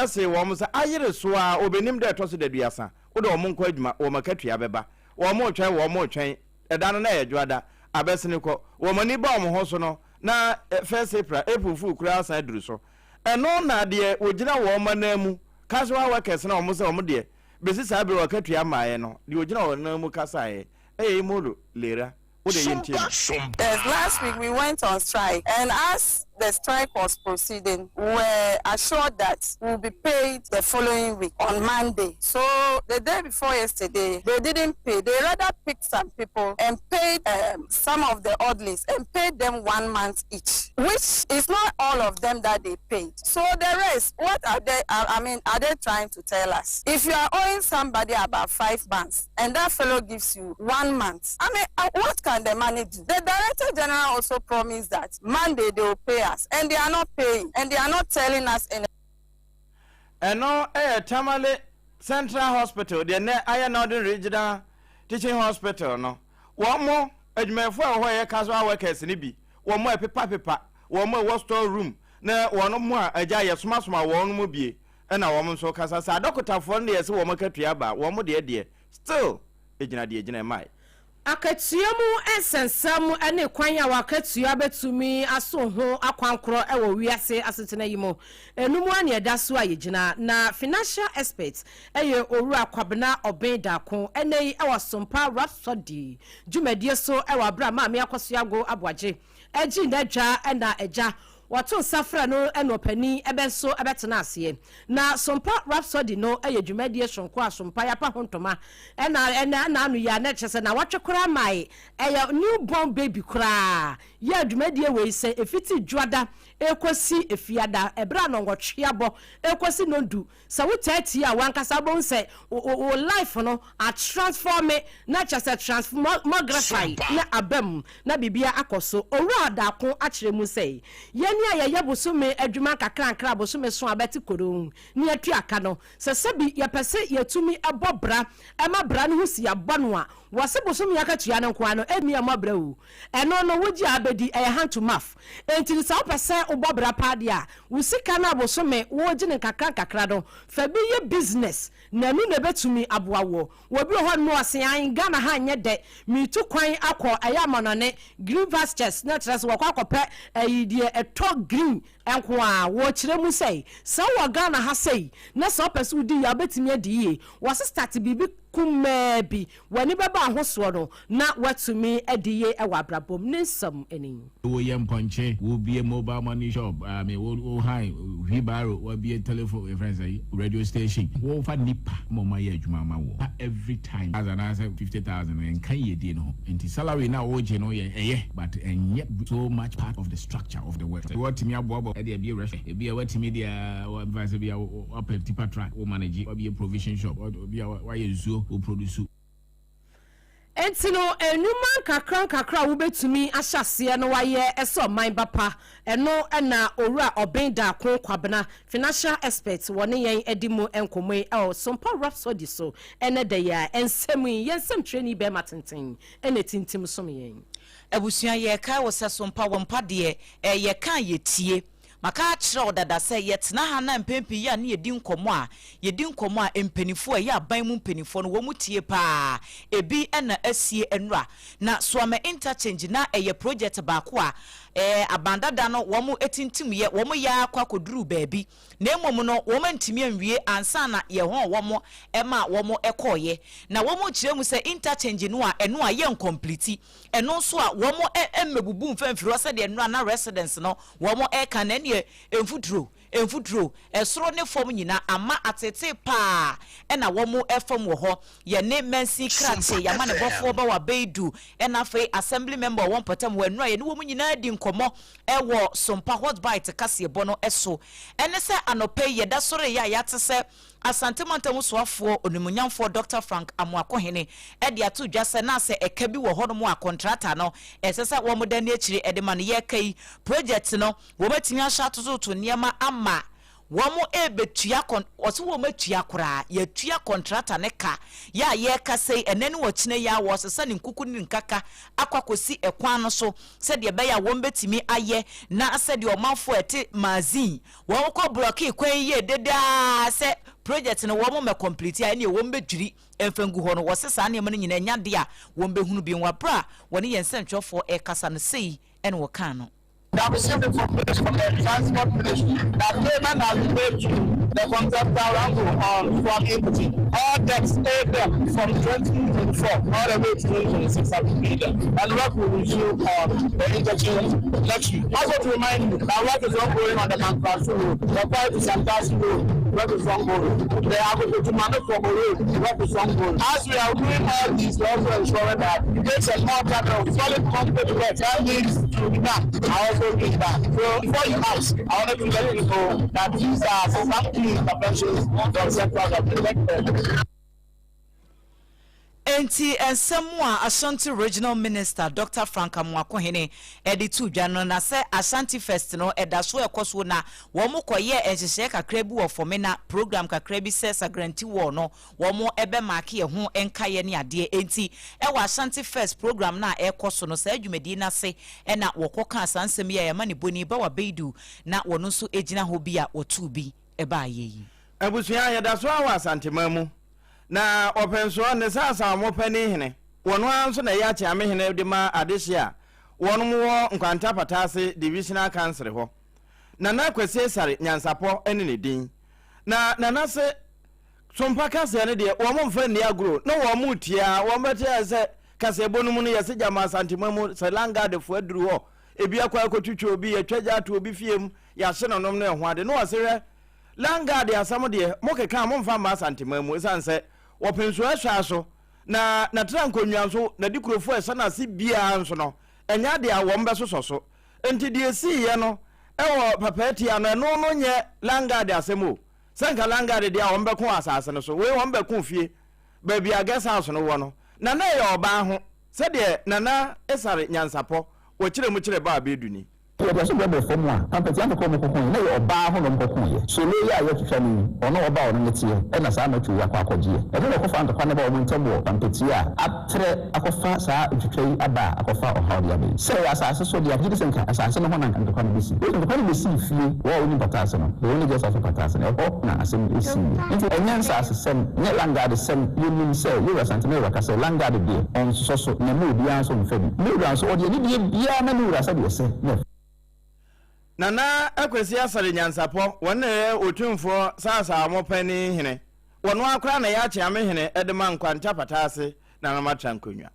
[SPEAKER 3] see wɔn sɛ ayere so ara wɔbɛnim da ɛtɔ so daduasa, wode wɔn nkɔ adwuma, wɔn akatua bɛba. Wɔn retwɛn, wɔn retwɛn, ɛda no na ɛyɛ dwoada, abɛsene kɔ. Wɔn ani ba wɔn ho so no, na First April, April Fool koraa asan aduru so. Ɛno na deɛ wɔgyina wɔn ananmu, casual workers no a wɔn sɛ wɔn deɛ bɛsi saa berɛ wɔakatua mmaeɛ no, deɛ ɔgyina wɔn ananmu kasaeɛ ɛyɛ Imolo Lera. Wo deɛ yɛntie no.
[SPEAKER 10] Yes, last week we went on strike and as the strike was proceeding, we were assured that we will be paid the following week on Monday. So the day before yesterday, they didn't pay. They rather picked some people and paid um, some of the orderlies and paid them one month each, which is not all of them that they paid. So the rest, what are they, I mean, are they trying to tell us? If you are owing somebody about five months and that fellow gives you one month, I mean, uh, what can the money do? The Director General also promised that Monday they will pay us, and they are not paying, and they are not telling us anything.
[SPEAKER 3] Ɛno yɛ Tamale Central Hospital, deɛ nnɛ ayɛ Northern Regional Teaching Hospital no. Wɔn adwumayɛfoɔ a ɛwɔ hɔ a ɛyɛ casual workers no bi, wɔn a ɛpepapepa, wɔn a ɛwɔ store room, na wɔn a agya yɛsomasoma wɔn mu bie, ɛna wɔn nso kasa sɛ adɔkotafoɔ no deɛ ɛsɛ wɔn akatua ba, wɔn deɛ deɛ still ɛgyina deɛ ɛgyina ɛmae.
[SPEAKER 4] Akatua mu nsɛnsɛm ne kwan a w'akatua bɛtumi aso ho akwankorɔ wɔ wiase asetena yi mu. Ɛno mu ara na yɛda so a yɛgyina. Na financial expert yɛ Owura Kwabena Obeng Darko. Ɛnnɛ yi wɔ Sompa Rhapsody dwumadie so wɔ aberɛ a Maame Akosua Ago Aboagye gyee n'adwa na agya. Wɔto nsa frɛ no na ɔpanin bɛ nso bɛtena aseɛ. Na Sompa Rhapsody no yɛ dwumadie sononko a Sompa yɛapa ho ntoma na ɛna ɛna ano yi a na kyerɛ sɛ nawɔtwe koraa mae ɛyɛ new born baby koraa yɛ dwumadie wei sɛ ɛfiti Dwoada ɛkɔsi Efiada ɛberɛ a nɔnwɔtwe abɔ ɛkɔsi nɔndu. Sɛ wo taa tie a wankasa wobɛhu sɛ wo life no a transforme na kyerɛ sɛ transmogrify na aba mu na biribiara akɔ so. Owura Darko akyerɛ mu sɛ, Yɛn a yɛyɛ bosome adwuma nkakrankra bosome so a bɛte koronn ne yɛtua ka no, sɛ sɛbi yɛpɛ sɛ yɛtumi bɔ bra ma bra no ho si abɔ no a, wɔse bosome akatua no nko ara no ɛnni ɛmmɔ bra o. Ɛno no wogye a abɛdi, ɛyɛ hand to mouth. Enti no sɛ wopɛ sɛ wobɔ bra paa deɛ a, Wo sika no a bosome wogye no nkakra nkakra no, fa bi yɛ business na ɛno na ɛbɛtumi aboa woɔ. Obi wɔ hɔ nom a ɔse ae Ghana ha nyɛ dɛ, meretu kwan akɔ ɛyɛ amanɔne, green pastures, na kyerɛ sɛ wɔkɔ akɔpɛ ɛyi deɛ ɛtɔ green nko ara. Wɔkyerɛ mu sɛ, sɛ wowɔ Ghana ha sei na sɛ wopɛ sɛ wodi yie a wobɛtumi adi yie. Wɔse start biribi kumaa bi, w'ani bɛba ahosoɔ no na woatumi adi yie wɔ abrabɔ mu. Ne nsɛm ni.
[SPEAKER 11] Wo yɛ mpɔnkye, wo bue mobile money shop, I mean wo wo han wheelbarrow, wa bue telephone, yɛ frɛ no sɛn, radio station. Wo fa nipa ma ɔmo ayɛ adwuma ama wo every time thousand anaasɛ 50,000 no ɛnka yiedie no ho. Nti salary no a wo gye no yɛ ɛyɛ but ɛnyɛ so much part of the structure of the work. Watumi aboaboa de abue restaurant, ebia watumi de a mfa sɛ bia wapɛ tipa truck wo manage, wabue provision shop, bia wayɛ nsuo wo produce.
[SPEAKER 4] Enti no, nnwuma nkakrankakra a wobetumi ahyɛ aseɛ na wɔayɛ sɛ ɔman ba pa, ɛno na Owura Obeng Darko Kwabena, Financial Expert, wɔ ne yɛn adi mu nkɔmmɔ yi wɔ Sompa Rhapsody so ɛnnɛ da yi a. Nsɛm yi, yɛn nsɛmtwerɛni barima tenten na ɛtintim som yɛn.
[SPEAKER 2] Abusua, yɛrekae wo sɛ Sompa wɔ mpa deɛ, yɛka a yɛtie. Maka akyerɛ wo dada sɛ yɛtena ha na mpɛn pii yɛ a ne yɛdi nkɔmmɔ a, yɛdi nkɔmmɔ a mpaninfoɔ a ɛyɛ aban mu mpaninfoɔ no wɔn tie paa. Ebi na asie nnora. Na Suame Interchange na ɛyɛ project baako a ɛɛ aban dada no wɔn tintimyɛ, wɔn yɛ ara kɔ akɔduruu baabi. Na mmom no wɔn antumi anwie ansa na yɛhɔn wɔn maa wɔn kɔeɛ. Na wɔn kyerɛ mu sɛ interchange no a ɛno a yɛncomplete. Ɛno nso a wɔn mmɛbubu mfa mfiri hɔ sɛdeɛ nnora na residents no wɔn reka no, ɛnneɛ mfuturo, mfuturo, ɛsoro ne fam nyina ama ateetee paa na wɔn fam wɔ hɔ. Yɛne mansin krakye, yɛn amanebɔfoɔ Bawa Beidu, ɛna afei assembly member a ɔwɔ mpɔtam hɔ, nnora yɛne wɔn nyinaa di nkɔmmɔ wɔ Sompa Hot Bite kaseɛbɔ no so. Ɛne sɛ anɔpa yi yɛda sɔreeɛ a yɛate sɛ Asante Mantam Soafoɔ Onimuonyamfoɔ Dɔkta Frank Amoakohene de ato dwa sɛ na sɛ ɛka bi wɔ hɔnom a kɔntrata no ɛsɛ sɛ wɔda ne akyire de ma no. Yɛreka yi, project no wɔatumi ahyɛ atototo nneɛma ama wɔrebɛtua kɔn wɔse wɔatua koraa, yɛatua kɔntrata no ka. Yɛ a yɛrekasa yi, ɛnnɛ ne ɔkyena yi ara wɔresesa ne nkuku ne ne nkaka akɔ akɔsi ɛkwan no so sɛdeɛ ɛbɛyɛ a wɔbɛtumi ayɛ na sɛdeɛ ɔmanfoɔ a ɛte Mazin Wɔn kɔ blɔkee kwan yi yie dedaa sɛ project no wɔn mɛ complete a ɛneɛ wɔn bɛ dwiri mfa ngu hɔ no wɔse saa nneɛma no nyinaa ɛnyɛ adeɛ a wɔn bɛ hunu bio wɔ aberɛ a wɔne yɛn nsɛntwerɛfoɔ ɛrekasa no sei ɛna wɔkaa no.
[SPEAKER 7] We have received information from the Transport Ministry that payment has been made to the contractor Rango on from Interchange. All debts owed them from 2024 all the way to 2026 have been paid them and work will resume on the interchange next week. Also to remind you that work is ongoing on the Mankraso Road, the Kwai to Santasi Road, work is ongoing. The Agogo to Manukromo Road, work is ongoing. As we are doing all this, we are also ensuring that gates and more tunnels, solid concrete work that needs to be done are also being done. So before you ask, I wanted to let you know that these are some key interventions from central government.
[SPEAKER 2] Enti nsɛm a Ashanti Regional Minister Dɔkta Frank Amoakohene de too dwa no na sɛ Ashanti Fest no ɛda so ɛkɔ so na wɔn kɔ yɛɛ nhyehyɛɛ kakra bi wɔ Fomena program kakra bi sɛ Sagranti Wall no wɔn bɛ maake ɛho nkaeɛ ne adeɛ enti ɛwɔ Ashanti Fest program no a ɛrekɔ so no saa dwumadie no ase na wɔkɔ kaa saa nsɛm yi a yɛama ne boni Bawa Beidu na wɔn nso gyina hɔ bi a wɔtoo bi baeɛ yi.
[SPEAKER 3] Abusua, yɛda so ara wɔ Asanteman mu. Na Ɔpɛnsoɔ ne Saasawmo panin hene, wɔno ara nso na ɛyɛ Akyeame hene de ma adehye a wɔnom wɔ Nkwanta Pataase Divisional Council hɔ. Nana Kwasi Asare Nyansapɔ ne ne din. Na Nana se Sompa kaseɛ no deɛ wɔn mfa nni agorɔ na wɔn retie ara wɔn bɛte ayɛ sɛ kaseɛbɔ no mu no yɛse gyama Asanteman mu sɛ Landguard foɔ aduru hɔ. ebi akɔ akɔtwitwa obi, yɛatwa gya ato obi fie mu, yɛahye no nom ne ɛho ade. Na ɔse hwɛ, Landguard asɛm deɛ, mokeka a momfa mma Asanteman mu ɛsiane sɛ wɔpem so ɛhwɛ so na natra nkonnwa nso, n'adikurofoɔ a ɛhyɛ n'ase biara nso no, ɛnyɛ adeɛ a wɔn bɛsosɔ so. Enti deɛ ɛsiiɛ no wɔ Papaatia no, ɛno no nyɛ Landguard asɛm o. Sɛ nka Landguard deɛ a wɔn bɛko wɔ asase no so, wei wɔn bɛko fie, baabi a guest house no wɔ no. Na na ɛyɛ ɔbaa ho, sɛdeɛ Nana Esare Nyansapɔ wɔ kyerɛ mu kyerɛ Baa Bedu ni.
[SPEAKER 8] Yɛde aso brɛbrɛ fam a, Pampɛtia ntɔkwa a wɔkɔkoeɛ no, na ɛyɛ ɔbaa ho na wɔkɔkoeɛ. Solo yi a yɛretwitwa no yi, ɔno ɔbaa a ɔno ne teɛ, ɛna saa mɛtwo yi akɔ akɔgyeɛ. Ɛno na ɛkɔfaa ntɔkwa no baa wɔn ntam wɔ Pampɛtia a atrɛ akɔfa saa ntwitwa yi aba a akɔfa ɔhaw de aba yi. Sɛ ɛyɛ asase so deɛ a, megye di sɛ nka asase no ho na nka ntɔkwa no bɛsi. Wei ntɔkwa no bɛsii fie, wɔn a wɔnim pata ase no, the only guest house wɔ pata ase no, ɛhɔ na asɛm yi siiɛ. Nti ɛnyɛ nsasesɛm, ɛnyɛ landguard-sɛm, yɛnim sɛ Yewura Santana Yewura ka sɛ landguard deɛ, ɔnsosɔ so, na mma obiara nso mfa bi. Ne wura nso, ɔde anidie biara ma ne wura sɛdeɛ ɛsɛ na ɛfata.
[SPEAKER 3] Nana Akwasi Asare Nyansapɔ, wɔn na ɛyɛ Otumfoɔ Saasaamo Panin Hene. Wɔno ara koraa na ɛyɛ Akyeame Hene de ma Nkwanta Pataase Nana Matra Nkonnwa.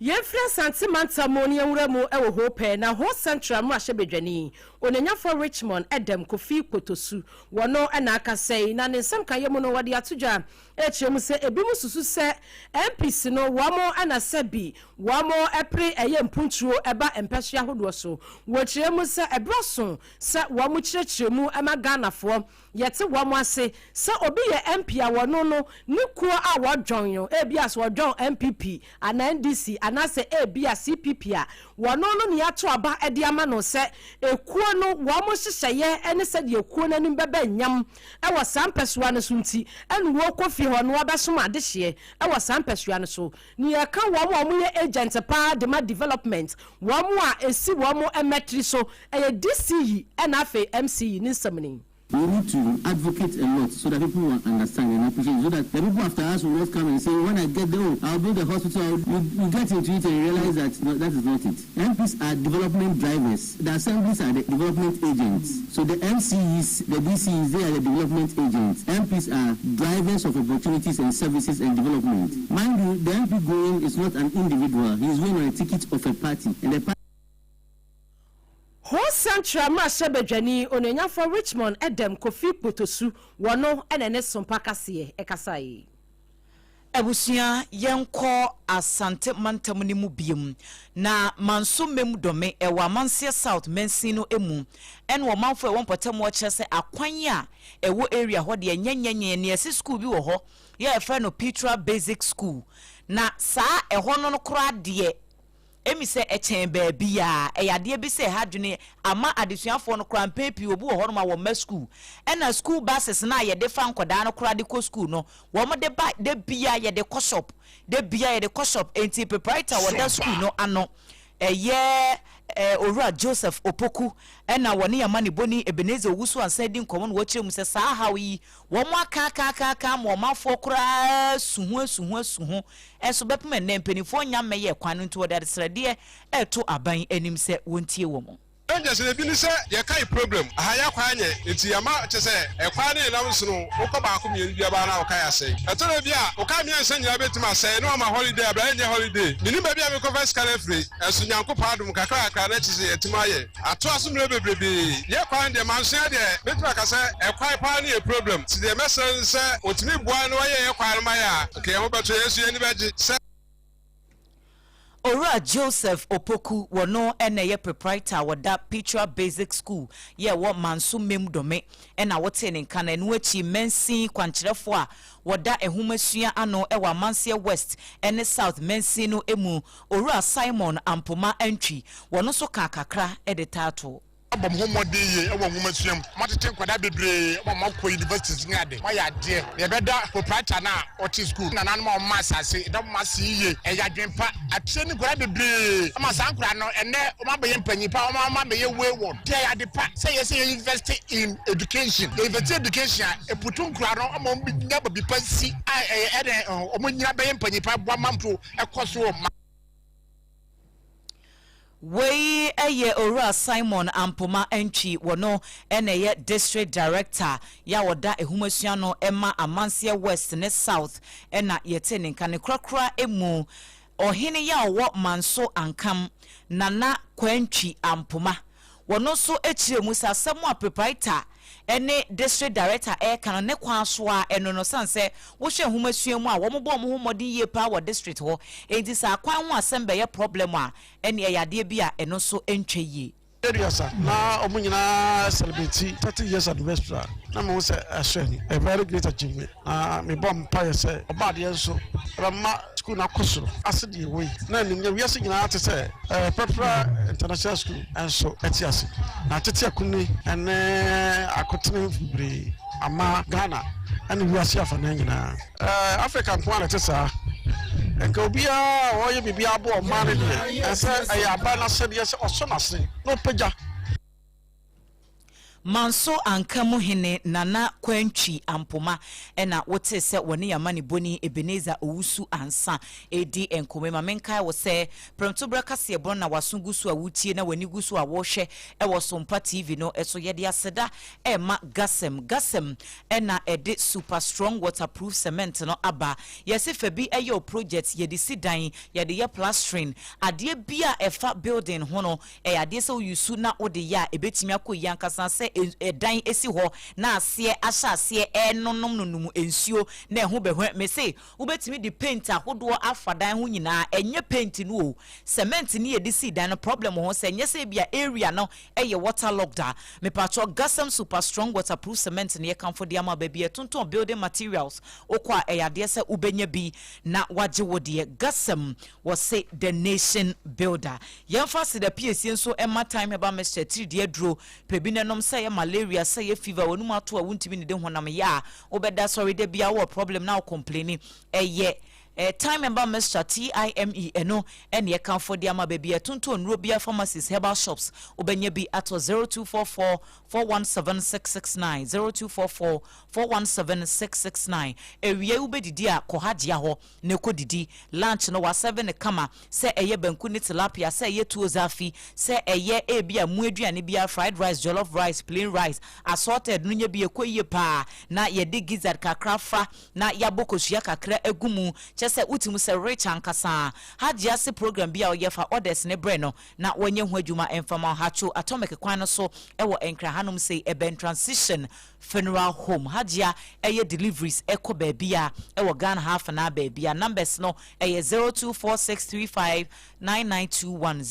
[SPEAKER 4] Yɛmfiri Asante mantam mu na yɛnwura mu wɔ Ho pɛ, na Ho Central mmarahyɛbadwani, Onyanyafoɔ Richmond Edem Kofi Kpotosu, wɔno na akasa yi, na ne nsɛm kaeɛ mu no wɔde ato dwa rekyerɛ mu sɛ ebinom susu sɛ MPs no wɔn na sɛbi wɔn pere ɛyɛ mpuntuo ba mpɛsoa ahodoɔ so. Wɔkyerɛ mu sɛ ɛberɛ aso sɛ wɔn kyerɛkyerɛ mu ma Ghanafoɔ Yɛte wɔn ase sɛ obi yɛ MP a wɔno no ne kuo a wɔdwɔn no, ebia sɛ wɔdwɔn NPP anaa NDC anaasɛ ebia CPP a, wɔno no ne yɛato aba de ama no sɛ ekuo no wɔn nhyehyɛeɛ ne sɛdeɛ ekuo no anim bɛba nyam wɔ saa mpɛsoa no so nti ɛna wɔkɔ fie hɔ na wɔabɛsom adehyeɛ wɔ saa mpɛsoa no so. Nea ɛka wɔn a wɔyɛ agent paa de ma development, wɔn a ɛsi wɔn mmatiri so, ɛyɛ DCE ɛna afei MCE ne nsɛm ni.
[SPEAKER 12] We need to advocate a lot so that people will understand and appreciate so that the people after us will not come and say, when I get there, oh, I'll build a hospital. I'll, you, you get into it and you realize that no, that is not it. MPs are development drivers. The assemblies are the development agents. So the MCEs, the DCEs, they are the development agents. MPs are drivers of opportunities and services and development. Mind you, the MP going is not an individual. He is going on a ticket of a party. And the party
[SPEAKER 4] Ho Central mmarahyɛbadwani Onuonyamfoɔ Richmond Edem Kofi Kpotosu, wɔno na ɛne Sompa Kaseɛ kasaeɛ.
[SPEAKER 2] Abusua yɛnkɔ Asante mantam no mu biom na Manso Mem Dome ɛwɔ Amanseɛ South mansin no mu ɛna ɔmanfoɔ ɛwɔ mpɔtam hɔ kyerɛ sɛ akwan a ɛwɔ area hɔ deɛ nyɛnyɛnyɛ nea ɛsi school bi wɔ hɔ yɛ yɛfrɛ no Petra Basic School na saa ɛhɔ no no koraa deɛ Emi sɛ ɛkyɛn baabiara. Ɛyɛ adeɛ bi sɛ ɛha adwene ama adesuafoɔ no koraa mpɛn pii obi wɔ hɔnom a wɔmma sukuu ɛna sukuu buses no a yɛde fa nkwadaa no koraa de kɔ sukuu no wɔn de ba da biara yɛde kɔ shop da biara yɛde kɔ shop enti proprietor a wɔda sukuu no ano ɛyɛ Owura Joseph Opoku ɛna wɔne yɛn amanebɔni Ebenezer Owusu Ansah di nkɔmmɔ na wɔkyerɛ mu sɛ saa haw yi wɔn aka aka aka aka ama ɔmanfoɔ koraa su ho asu ho asu ho Nso bɛpem ɛnnɛ, mpanimfoɔ nnya mmɛyɛɛ kwan no nti wɔde adesrɛdeɛ reto aban anim sɛ wɔntie wɔn.
[SPEAKER 13] Dangers no ebi ne sɛ yɛkae problem aha yɛ kwan nyɛ nti yɛma kyesɛ ɛkwan no yɛnam so no wokɔ baako mienu bi ɛbaa na wokae asɛe ɛtɔ da bi a wokae miɛnsa nyinaa bɛtumi asɛe na wama holiday abra ɛnyɛ holiday menim baabi a mekɔfa sika no afiri ɛnso Nyankopɔn adom kakra kakra na kyesɛ yɛatumi ayɛ Atoa so mmerɛ bebrebee. Yɛ kwan deɛ mansoa deɛ mɛtumi aka sɛ ɛkwan paa ne yɛ problem nti deɛ mɛsrɛ ne sɛ ɔtumi boa na wayɛ yɛ kwan no ma yɛ a nka yɛn ho bɛtɔ yɛn nso yɛn ani bɛgye sɛ.
[SPEAKER 2] Owura Joseph Opoku, wɔno na ɛyɛ proprietor a wɔda Petra Basic School yɛ ɛwɔ Manso Mem Dome na wotee ne nka no. Ɛno akyi mansin kwankyerɛfoɔ a wɔda nhomasua ano wɔ Amanseɛ West ne South mansin no mu Owura Simon Ampoma Antwi, wɔno nso kaa kakra de taa toɔ.
[SPEAKER 13] Moabɔ mo ho mmɔden yie wɔ nwomasua mu, moatete nkwadaa bebree ma wɔakɔ universities ne ade, moayɛ adeɛ. Na yɛbɛda proprietor no a ɔte sukuu, nananom a wɔma asase, yɛda mo ase yiye. Ɛyɛ adwene pa, akyerɛ ne nkwadaa bebree ama saa nkwadaa no ɛnnɛ wɔabɛyɛ mpanyin pa, wɔabɛyɛ wayward. Nti ɛyɛ ade pa sɛ yɛsɛ yɛ invest in education. Yɛ invest in education a, ɛputu nkwadaa no ma wɔnya baabi pa si a ɛyɛ ɛdɛn wɔnyina bɛyɛ mpanyin pa boa ma mpo ɛkɔ so wɔ ma.
[SPEAKER 2] Wei yɛ Owura Simon Ampoma Antwi, wɔno na ɛyɛ District Director yɛ a ɔda nhomasua ano ma Amanseɛ West ne South na yɛtee ne nka. Ne korakora mu. Ɔhene yi a ɔwɔ Manso Ankam, Nana Kwantwi Ampoma, wɔno nso kyerɛɛ mu sɛ asɛm a Proprietor ne District Director reka no ne kwan so ara ɛno no sane sɛ wohwɛ nhomasua mu a wɔn bɔ wɔn ho mmɔden yie paa wɔ district hɔ enti sɛ akwan ho asɛm bɛyɛ problem a ɛne ɛyɛ adeɛ bi a ɛno nso ntwa yie.
[SPEAKER 14] Aduasa na wɔn nyinaa celebrate 30 years anniversary a na mehu sɛ ɛsɔ ani, a very great achievement. Na mebɔ mpaeɛ sɛ ɔba adeɛ nso ɛbɛma sukuu no akɔ soro ase deɛ ɛwɔ yi na animuonyam wiase nyinaa te sɛ Pɛpra International School nso ɛte ase na tete akunini ne akotene bebree ama Ghana ne wiase afanan nyinaa. Africa nko ara na ɛte saa. Nka obiara a ɔyɛ biribi aboa ɔman no deɛ, ɛsɛ ɛyɛ aban no asɛdeɛ sɛ ɔsɔ n'asene na ɔpagya.
[SPEAKER 2] Manso Anka mu hene Nana Kwantwi Ampoma na wotee sɛ wɔne yɛn amanebɔni Ebenezer Owusu Ansah redi nkɔmmɔ yi. Ma menkae wo sɛ Prɛmtoberɛ kaseɛbɔ no na w'aso gu so a woretie na w'ani gu so a worehwɛ wɔ Sompa TV no so. Yɛde aseda rema Gasem. Gasem na ɛde Super Strong Waterproof Cement no aba. Yɛse fa bi yɛ wo project, yɛde si dan, yɛde yɛ plastering, adeɛ biara a ɛfa building ho no, Ɛyɛ adeɛ sɛ wo use na wode yɛ a ɛbɛtumi akɔ yie ankasa sɛ ɛdan si hɔ na aseɛ ahyɛ aseɛ ɛrenonom nonom nsuo na ɛho bɛhwɛ. Mese wobɛtumi de paint ahodoɔ afa dan ho nyinaa ɛnyɛ paint no o, cement no yɛde sii dan no problem wɔ ho sɛ ɛnyɛ sɛ ebia area no yɛ water logged a. Mepakyɛw Gasam super strong waterproof cement no yɛkamfo de ama wo baabi a yɛtontɔn building materials wokɔ a ɛyɛ adeɛ sɛ wobɛnya bi na wagye wo deɛ. Gasam Wɔse the nation builder. Yɛmfa aseda piesie nso mma Thyme Herbal Mixture atiridii aduro. Pɛ bi na nom sɛ ɛyɛ malaria, sɛ ɛyɛ fever, w'anum ato a wontumi nnidi honam yɛ a wobɛda sɔre da biara wowɔ problem na wo complaini. Ɛyɛ Thyme Herbal Mixture, TIME, ɛno ɛne yɛkamfo de ama. Baabi a yɛtontɔn nnuro biara, pharmacies, herbal shops, wobɛnya bi atɔ 0244 417 669, 0244 417 669. Awia yi wobɛdidi a, kɔ Hajia hɔ. na ɛkɔ didi, lunch no wasɛve no kama, sɛ ɛyɛ banku ne tilapia, sɛ ɛyɛ tuo zaafi, sɛ ɛyɛ ebia mu aduane biara, fried rice, jollof rice, plain rice, assorted no nyɛ bi ɛkɔ yie paa, na yɛde gizzard kakra fra na yɛabɔ kosua kakra agu mu, kyerɛ sɛ wote mu sɛ rich ankasa. Hajji ase program bi a ɔyɛ fa orders no brɛ no na wɔnyɛ ho adwuma mfa ma wo. Hatcho Atomic kwan no so wɔ Nkran hanom sei, ɛbɛn Transition Funeral Home. Hajia yɛ deliveries kɔ baabia wɔ Ghana ha afenaa baabia. Numbers no yɛ 0246359921,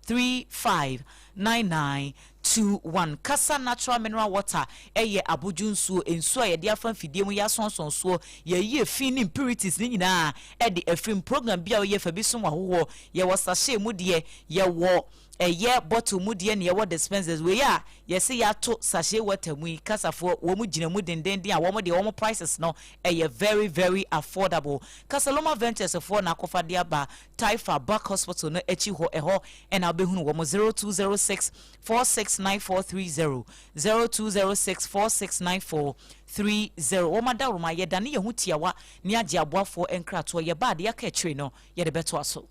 [SPEAKER 2] 0246359921. Kasa Natural Mineral Water yɛ abodwo nsuo, nsuo a yɛde afa mfidie mu yɛasɔnsɔn soɔ, yɛayi efi ne impurities ne nyinaa de afiri mu. Program bi a woyɛ fa bi som w'ahohoɔ. Yɛwɔ sachet mu deɛ, yɛwɔ Ɛyɛ bottle mu deɛ na yɛwɔ dispensers wei a yɛse yɛato sachet water mu yi kasafoɔ wɔn gyina mu dendenden a wɔn deɛ wɔn prices no ɛyɛ very very affordable Kasaloma Ventures foɔ na akɔfa de aba Taifa Buck Hospital no akyi hɔ ɛhɔ ɛna wobɛhunu wɔn 0206 469430 0206 469430 wɔn adaworoma yɛdane yɛn ho tiawa ne agye aboafoɔ nkratoɔ yɛba a deɛ aka akyire no yɛde bɛtoa so.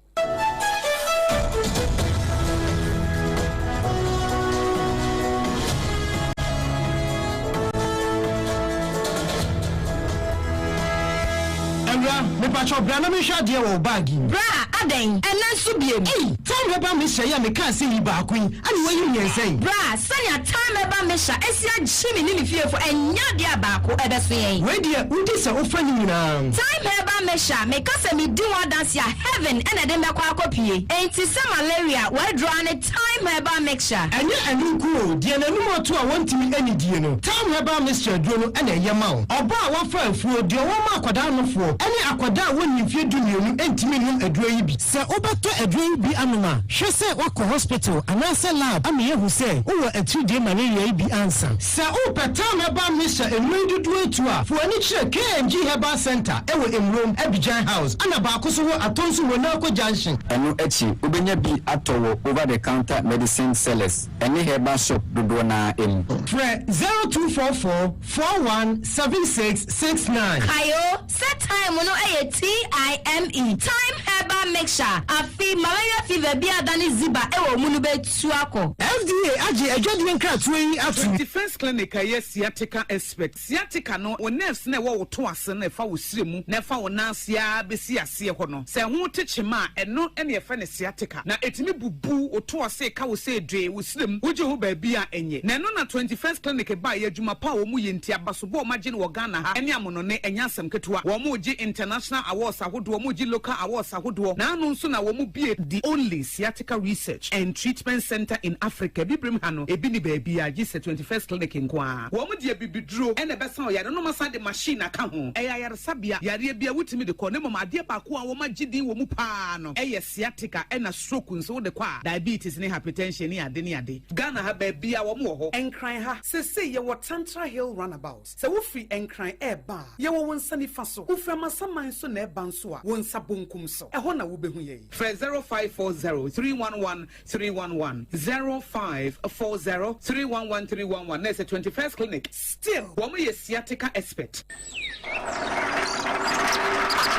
[SPEAKER 15] Awura, mepakyɛw bra na menhwɛ adeɛ wɔ wo bag yi mu.
[SPEAKER 16] Bra, adɛn? Ɛnnɛ nso biom?
[SPEAKER 15] Ei! Time Herbal Mixture yi a mekaa sɛ yi baako yi, ɛna woayi mmiɛnsa yi?
[SPEAKER 16] Bra, sɛnea Time Herbal Mixture asi agye me ne me fiefo, ɛnyɛ adeɛ a baako ɛbɛso yɛn.
[SPEAKER 15] Wei deɛ, wodi sɛ wofa ne nyinaa.
[SPEAKER 16] Time Herbal Mixture, meka sɛ medi ho adanse a, heaven na ɛde me bɛkɔ akɔpue. Enti sɛ malaria, w'aduro ara ne Thyme Herbal Mixture.
[SPEAKER 15] Ɛnyɛ ɛno nko o, deɛ n'anum ato a wɔntumi nnidie no, Thyme Herbal Mixture aduro no na ɛyɛ ma wo. Ɔbaa a wafa afuo, deɛ ɔwɔ ma akwadaa anofoɔ, ne akwadaa a wɔnnii mfeɛ dumienu ntumi nnom aduro yi bi. Sɛ wobɛtɔ aduro yi bi anom a, hwɛ sɛ woakɔ hospital anaasɛ lab ama yɛahu sɛ wowɔ atiridie malaria yi bi ansa. Sɛ wopɛ Thyme Herbal Mixture nnuro yi dodoɔ atu a, fa w'ani kyerɛ KNG Herbal Centre wɔ Mmrom, Abidjan House, ɛna baako nso wɔ Atonsu Monaco Junction.
[SPEAKER 17] Ɛno akyi, wobɛnya bi atɔ wɔ over the counter medicine sellers ne herbal shop dodoɔ no ara mu.
[SPEAKER 15] Frɛ 0244 41 76 69.
[SPEAKER 16] Kae o, sɛ thyme no yɛ. T-I-M-E, Thyme Herbal Mixture, Afe, malaria fever bi a adane ziba wɔ wo mu no bɛtu akɔ.
[SPEAKER 15] FDA agye adwadie nkratoɔ yi atom.
[SPEAKER 18] 21st Clinic a ɛyɛ sciatica expert. Sciatica no, wo nerves no a ɛwɔ wo to ase no ɛfa wo srɛ mu na ɛfa wo nan ase ara bɛsi aseɛ hɔ no, sɛ ɛho te kyema a, ɛno na yɛfrɛ no sciatica. Na ɛtumi bubu wo to ase ka wo sɛ dwee wo srɛ mu, wogye ho baabi a ɛnyɛ. Na ɛno na 21st Clinic baeɛ, adwuma pa a wɔn yɛ nti, abasobɔ a wɔagye no wɔ Ghana ha ne amonɔne, ɛnyɛ asɛm ketewa. Wɔregye international awards ahodoɔ, wɔregye local awards ahodoɔ, na ano nso na wɔbue the only sciatica research and treatment centre in Africa, Abibirem ha no, ebi nni baabiara gye sɛ 21st Clinic nko ara. Wɔn de abibiduro na ɛbɛsa ɔyare no, na wɔasan de machine aka ho. Ɛyɛ ayaresabea, yareɛ biara wotumi de kɔ, na mmom adeɛ baako a wɔagye din wɔ mu pa ara no yɛ sciatica ɛna stroke nso wode kɔ a, diabetes ne hypertension ne ade ne ade. Ghana ha baabiara wɔn wɔ hɔ.
[SPEAKER 19] Nkran ha, seesei yɛwɔ Tantra Hill Runabout. Sɛ wofiri Nkran reba a, yɛwɔ wo nsa nifa so. Wofiri Amasaman nso na ɛreba nso a, wo nsa bonkum so. Ɛhɔ na wobɛhu yɛn.
[SPEAKER 18] Frɛ 0540 311 311, 0540 311 311 na ɛsɛ 21st Clinic. Still, wɔn yɛ sciatica expert.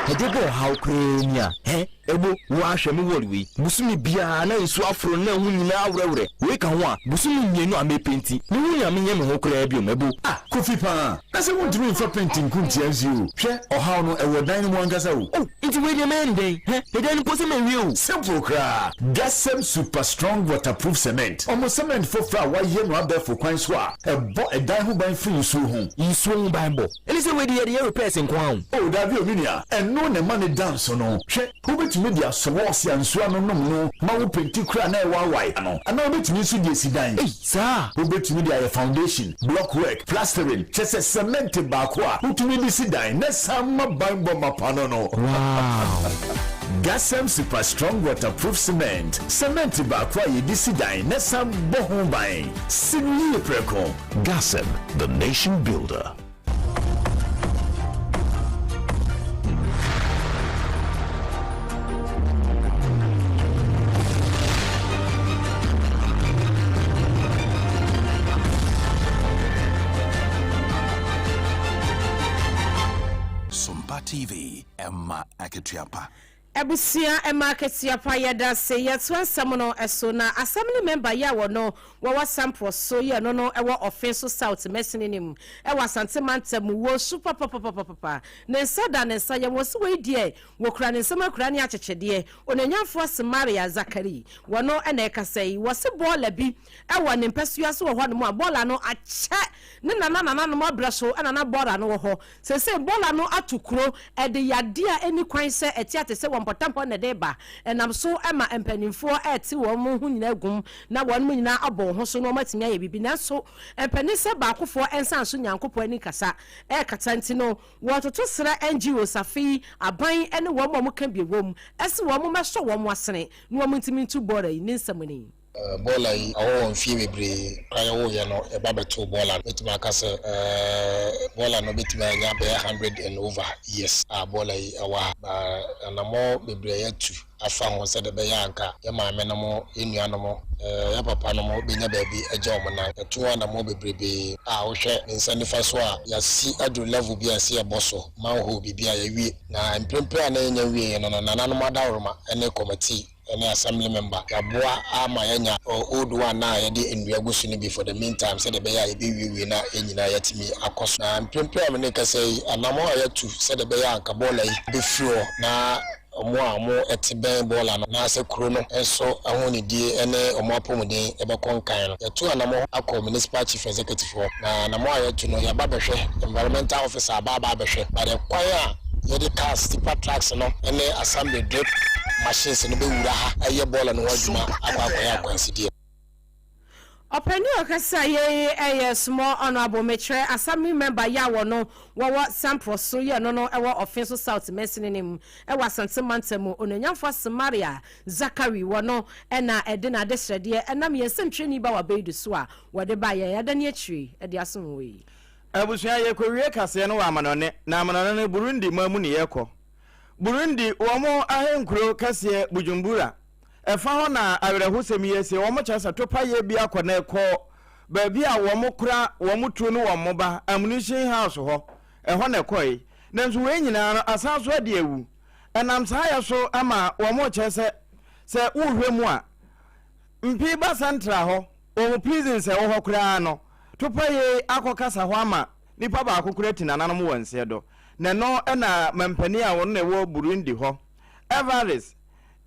[SPEAKER 20] Ɛde bɔ ɔhaw koraa ni a, hɛ, ɛbo, wo ara hwɛ me wall wei, bosome biara na nsuo aforo na ɛho nyinaa awerɛwerɛ, wei ka ho a, bosome mmienu a mepenti, menhu nea menyɛ me ho koraa biom, ɛbo.
[SPEAKER 21] Ah, Kofi paa, na sɛ wontumi mfa penti nko ntia nsuo o, hwɛ, ɔhaw no, ɛwɔ dan no mu ankasa o.
[SPEAKER 20] Oh, nti wei deɛ mɛyɛ no dɛn? Hɛ, ɛdan no mpo sɛ mawie o.
[SPEAKER 21] Simple koraa, Gasem Super Strong Waterproof Cement, ɔmo cement foforɔ a wɔayɛ no abɛɛfo kwan so a ɛbɔ ɛdan ho ban firi nsuo ho.
[SPEAKER 20] Nsuo ho ban bɔ? Ɛne sɛ wei de yɛde yɛ repairs nko ara o.
[SPEAKER 21] Oh dabi o me nua, ɛno na ɛma no da nso no. Hwɛ, wobɛtumi de asɔ wɔɔse a nsuo ano nom no ma wo penti koraa na ɛwaawae ano, anaa wobɛtumi nso de asi dan.
[SPEAKER 20] Ei, saa?
[SPEAKER 21] Wobɛtumi de ayɛ foundation, block work, plastering, kyerɛ sɛ cement baako a wotumi de si dan na ɛsan ma banbɔ mapa no no.
[SPEAKER 20] Wow!
[SPEAKER 21] Gasem Super Strong Waterproof Cement, cement baako a yɛde si dan na ɛsan bɔ ho ban. Si no yie prɛko.
[SPEAKER 8] Gasem, the nation builder. Sompa TV, ɛma akatua pa.
[SPEAKER 4] Abusua ɛma akatua pa yɛdase yɛtoa nsɛm no so na assembly member yi a wɔno wɔwɔ samporɔ so yi ɛno no ɛwɔ ɔfen so south mɛsene no mu ɛwɔ asante mantam mu wɔ su papapapapapa ne nsa da ne nsa yɛm wɔse wei deɛ wɔkura ne nsam akura ne akyekyedeɛ onanyanfoɔ Semaria Zakari wɔno ɛna ɛkasa yi wɔse bɔɔla bi ɛwɔ ne mpɛsua so wɔ hɔ nom a bɔɔla no akyɛ ne nana nananom abrɛ so ɛna na bɔɔla no wɔ hɔ Seesei bɔɔla no ato kuro, ɛde yadeɛ a ɛnni kwan sɛ ɛte ate sɛ wɔ mpɔtam hɔ na ɛde reba. Ɛnam so ma mpanimfoɔ rete wɔn ho nyinaa gum na wɔn nyinaa abɔ wɔn ho so na wɔatumi ayɛ biribi. Nanso mpanin sɛ baakofoɔ nsa nso Nyankopɔn ani nkasa rekata nti no, wɔretoto srɛ NGOs afe yi aban ne wɔn a wɔka bi wom se wɔn mmɛsɔ wɔn asene na wɔn ntumi ntu bɔɔla yi ne nsɛm ni.
[SPEAKER 22] Bɔɔla yi awo wɔ mfie bebree koraa yɛwoeɛ no yɛba bɛtoo bɔɔla no mɛtumi aka sɛ bɔɔla no bɛtumi anya bɛyɛ hundred and over years a bɔɔla yi ɛwɔ ha ba anamɔ bebree a yɛatu afa ho sɛdeɛ ɛbɛyɛ a anka yɛ maame nom yɛ nua nom yɛ papa nom bɛnya baabi agya wɔn nan yɛtu ho anamɔ bebrebee a wohwɛ me nsa nifa so a yɛasi aduru level bi a ɛsɛ yɛbɔ so manhole biribi a yɛawie na mprempren a na yɛnnya nwieɛ no no nananom adaworoma ne kɔmɛtii ne assembly member. Yɛaboa ama yɛanya old one no a yɛde nnua gu so no bi for the meantime sɛdeɛ ɛbɛyɛ a yɛbɛwiewie na yɛn nyinaa yɛatumi akɔ so. Na mprempren a me ne rekasa yi, anammɔn a yɛatu sɛdeɛ ɛbɛyɛ a anka bɔɔla yi bɛfiri hɔ na wɔn a wɔte bɛn bɔɔla no anaasɛ kuro no nso ahonidie ne wɔn apɔmuden bɛkɔ nkan no, yɛatu anammɔn akɔ Municipal Chief Executive hɔ. Na anammɔn a yɛatu no, yɛaba abɛhwɛ, Environmental Officer aba aba abɛhwɛ, but ɛkwan a yɛde cars, tipper trucks no ne assembly drip machines no bɛwura ha ayɛ bɔɔla no ho adwuma akɔ akɔyɛ akwansideɛ.
[SPEAKER 4] Ɔpanin a ɔkasa yei yɛ Small Honourable mekyerɛ Assembly Member yi a wɔno wɔwɔ Samporɔ so yɛ no no wɔ Ɔfenso South mansini no mu wɔ Asante mantam mu Onuonyamfoɔ Semaria Zakari wɔno na ɛde n'adesrɛdeɛ ɛnam yɛn nsɛmtwerɛni Bawa Beidu so a wɔde baeɛ yɛadane akyire de asom wɔ yi.
[SPEAKER 3] Abusua, yɛkɔwie kaseɛ no wɔ amanɔne, na amanɔne no Burundi man mu ne yɛkɔ. Burundi, wɔn ahenkuro kɛseɛ Bujumbura, ɛfa hɔ na awerɛhosɛm yi asie. Wɔn kyerɛ sɛ topaeɛ bi akɔ na ɛkɔ baabi a wɔn kora wɔn tuo ne wɔn mmoba, ammunition house hɔ, ɛhɔ na ɛkɔe. Nanso wei nyinaa no asan so adi awu. Ɛnam saa yɛ so ama wɔrekyerɛ sɛ, sɛ wohwɛ mu a, Mpii ba Central hɔ, wɔn prisons a ɛwɔ hɔ koraa no, Topa yei akɔkasa hɔ ama nipa baako koraa ti nananom wɔ nseɛ do. Na ɛno na mampanin a ɔno na ɛwɔ Burundi hɔ, Evariste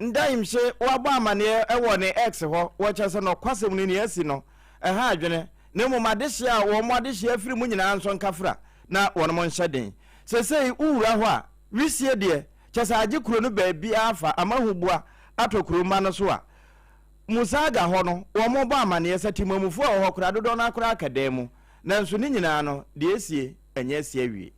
[SPEAKER 3] Ndayimshe wabɔ amaneɛ wɔ ne X hɔ, wɔkyerɛ sɛ nɔkwasɛm no nea asi no ɛha adwene, na mmom adehyeɛ a wɔn adehyeɛ afiri mu nyinaa nso nkafra na wɔnom nhyɛ den. Sesei wowura hɔ a, wisie deɛ, kyerɛ sɛ agye kuro no baabiara afa ama huboa atɔ kuro mma no so a, Musaga hɔ no wɔbɔ amaneɛ sɛ temamufoɔ a ɛwɔ hɔ koraa dodoɔ no ara koraa aka dan mu, nanso ne nyinaa no deɛ ɛsie ɛnyɛ asi awie.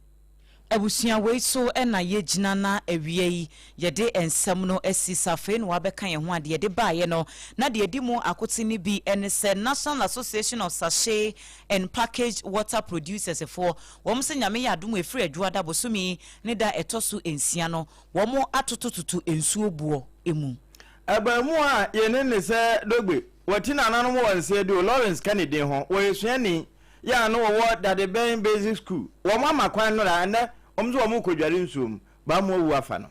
[SPEAKER 2] Abusua wei so na yɛgyina na awia yi yɛde nsɛm no asi so. Afei na wabɛka yɛn ho a deɛ yɛde baeɛ no na deɛ ɛdi mu akoten no bi ne sɛ National Association of Sachet and Packaged Water Producers foɔ wɔn sɛ Nyame yɛ adom a ɛfiri Adwoada bosome yi ne da ɛtɔ so nsia no wɔn atotototo nsuo boɔ mu.
[SPEAKER 3] Abaamua a yɛnim no sɛ Dogbe, wati nananom wɔ Nseaduo, Lawrence ka ne din ho, wɔyɛ suani yɛ a na wɔwɔ Dadebɛn Basic School. Wɔn ama kwan nnora, ɛnnɛ wɔn nso wɔn rekɔdware nsuo mu. Baamua wu afa no.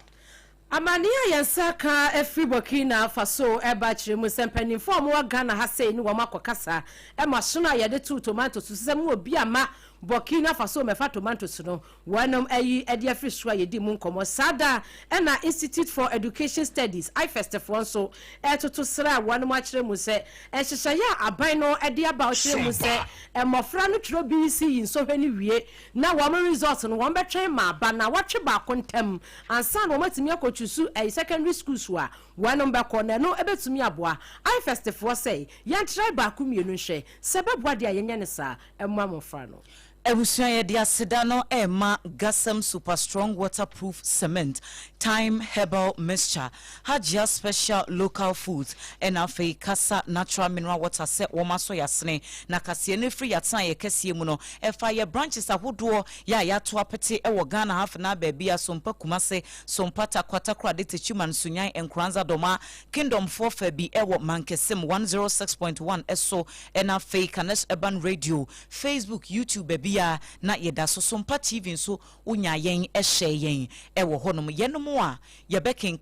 [SPEAKER 4] Amanneɛ a yɛn nsa aka afiri Burkina Faso reba kyerɛ mu sɛ mpanimfoɔ a wɔwɔ Ghana ha sei ne wɔn akɔkasa ma sono a yɛde too tomantos so sɛ mo obi amma Burkina Faso mmɛfa tomantos no wɔnom ayi de afiri so a yɛdi mu nkɔmmɔ. Saa da na Institute for Education Studies, IFEST, foɔ nso retoto serɛ a wɔnom akyerɛ mu sɛ nhyehyɛeɛ a aban no de aba a ɔkyerɛ mu sɛ mmɔfra no twerɛ BECE nsɔhwɛ no wie na wɔn results no wɔn bɛtwɛn ma aba naawɔtwe baako ntam ansa na wɔn atumi akɔ chusu ɛyi secondary schools a wɔnom bɛkɔ na ɛno ɛbɛtumi aboa IFEST foɔ sɛ yɛntrae baako mmienu nhwɛ sɛ ɛbɛboa deɛ a yɛnyɛ no saa mmoa mmɔfra no.
[SPEAKER 2] Abusua yɛde aseda no rema Gasem Super Strong Waterproof Cement, Thyme Herbal Mixture, Hajia Special Local Foods ɛna afei Kasa Natural Mineral Water sɛ wɔn asɔ yasene na kaseɛ no firi yatenaeɛ kɛseɛ mu no ɛfa yɛ branches ahodoɔ yɛ a yato apete wɔ Ghana ha afenaa baabia Sompa Kumase, Sompa Tarkwa Takoradi Techiman Sunyani Nkoranza Doma Kingdom foɔ fa bi wɔ Mankesim 106.1 so ɛna afei Kanesh Urban Radio Facebook, YouTube baabiara na yɛda so. Sompa TV nso wonyaa yɛn hyɛɛ yɛn wɔ hɔnom. Yɛnom a yɛbɛkenkan.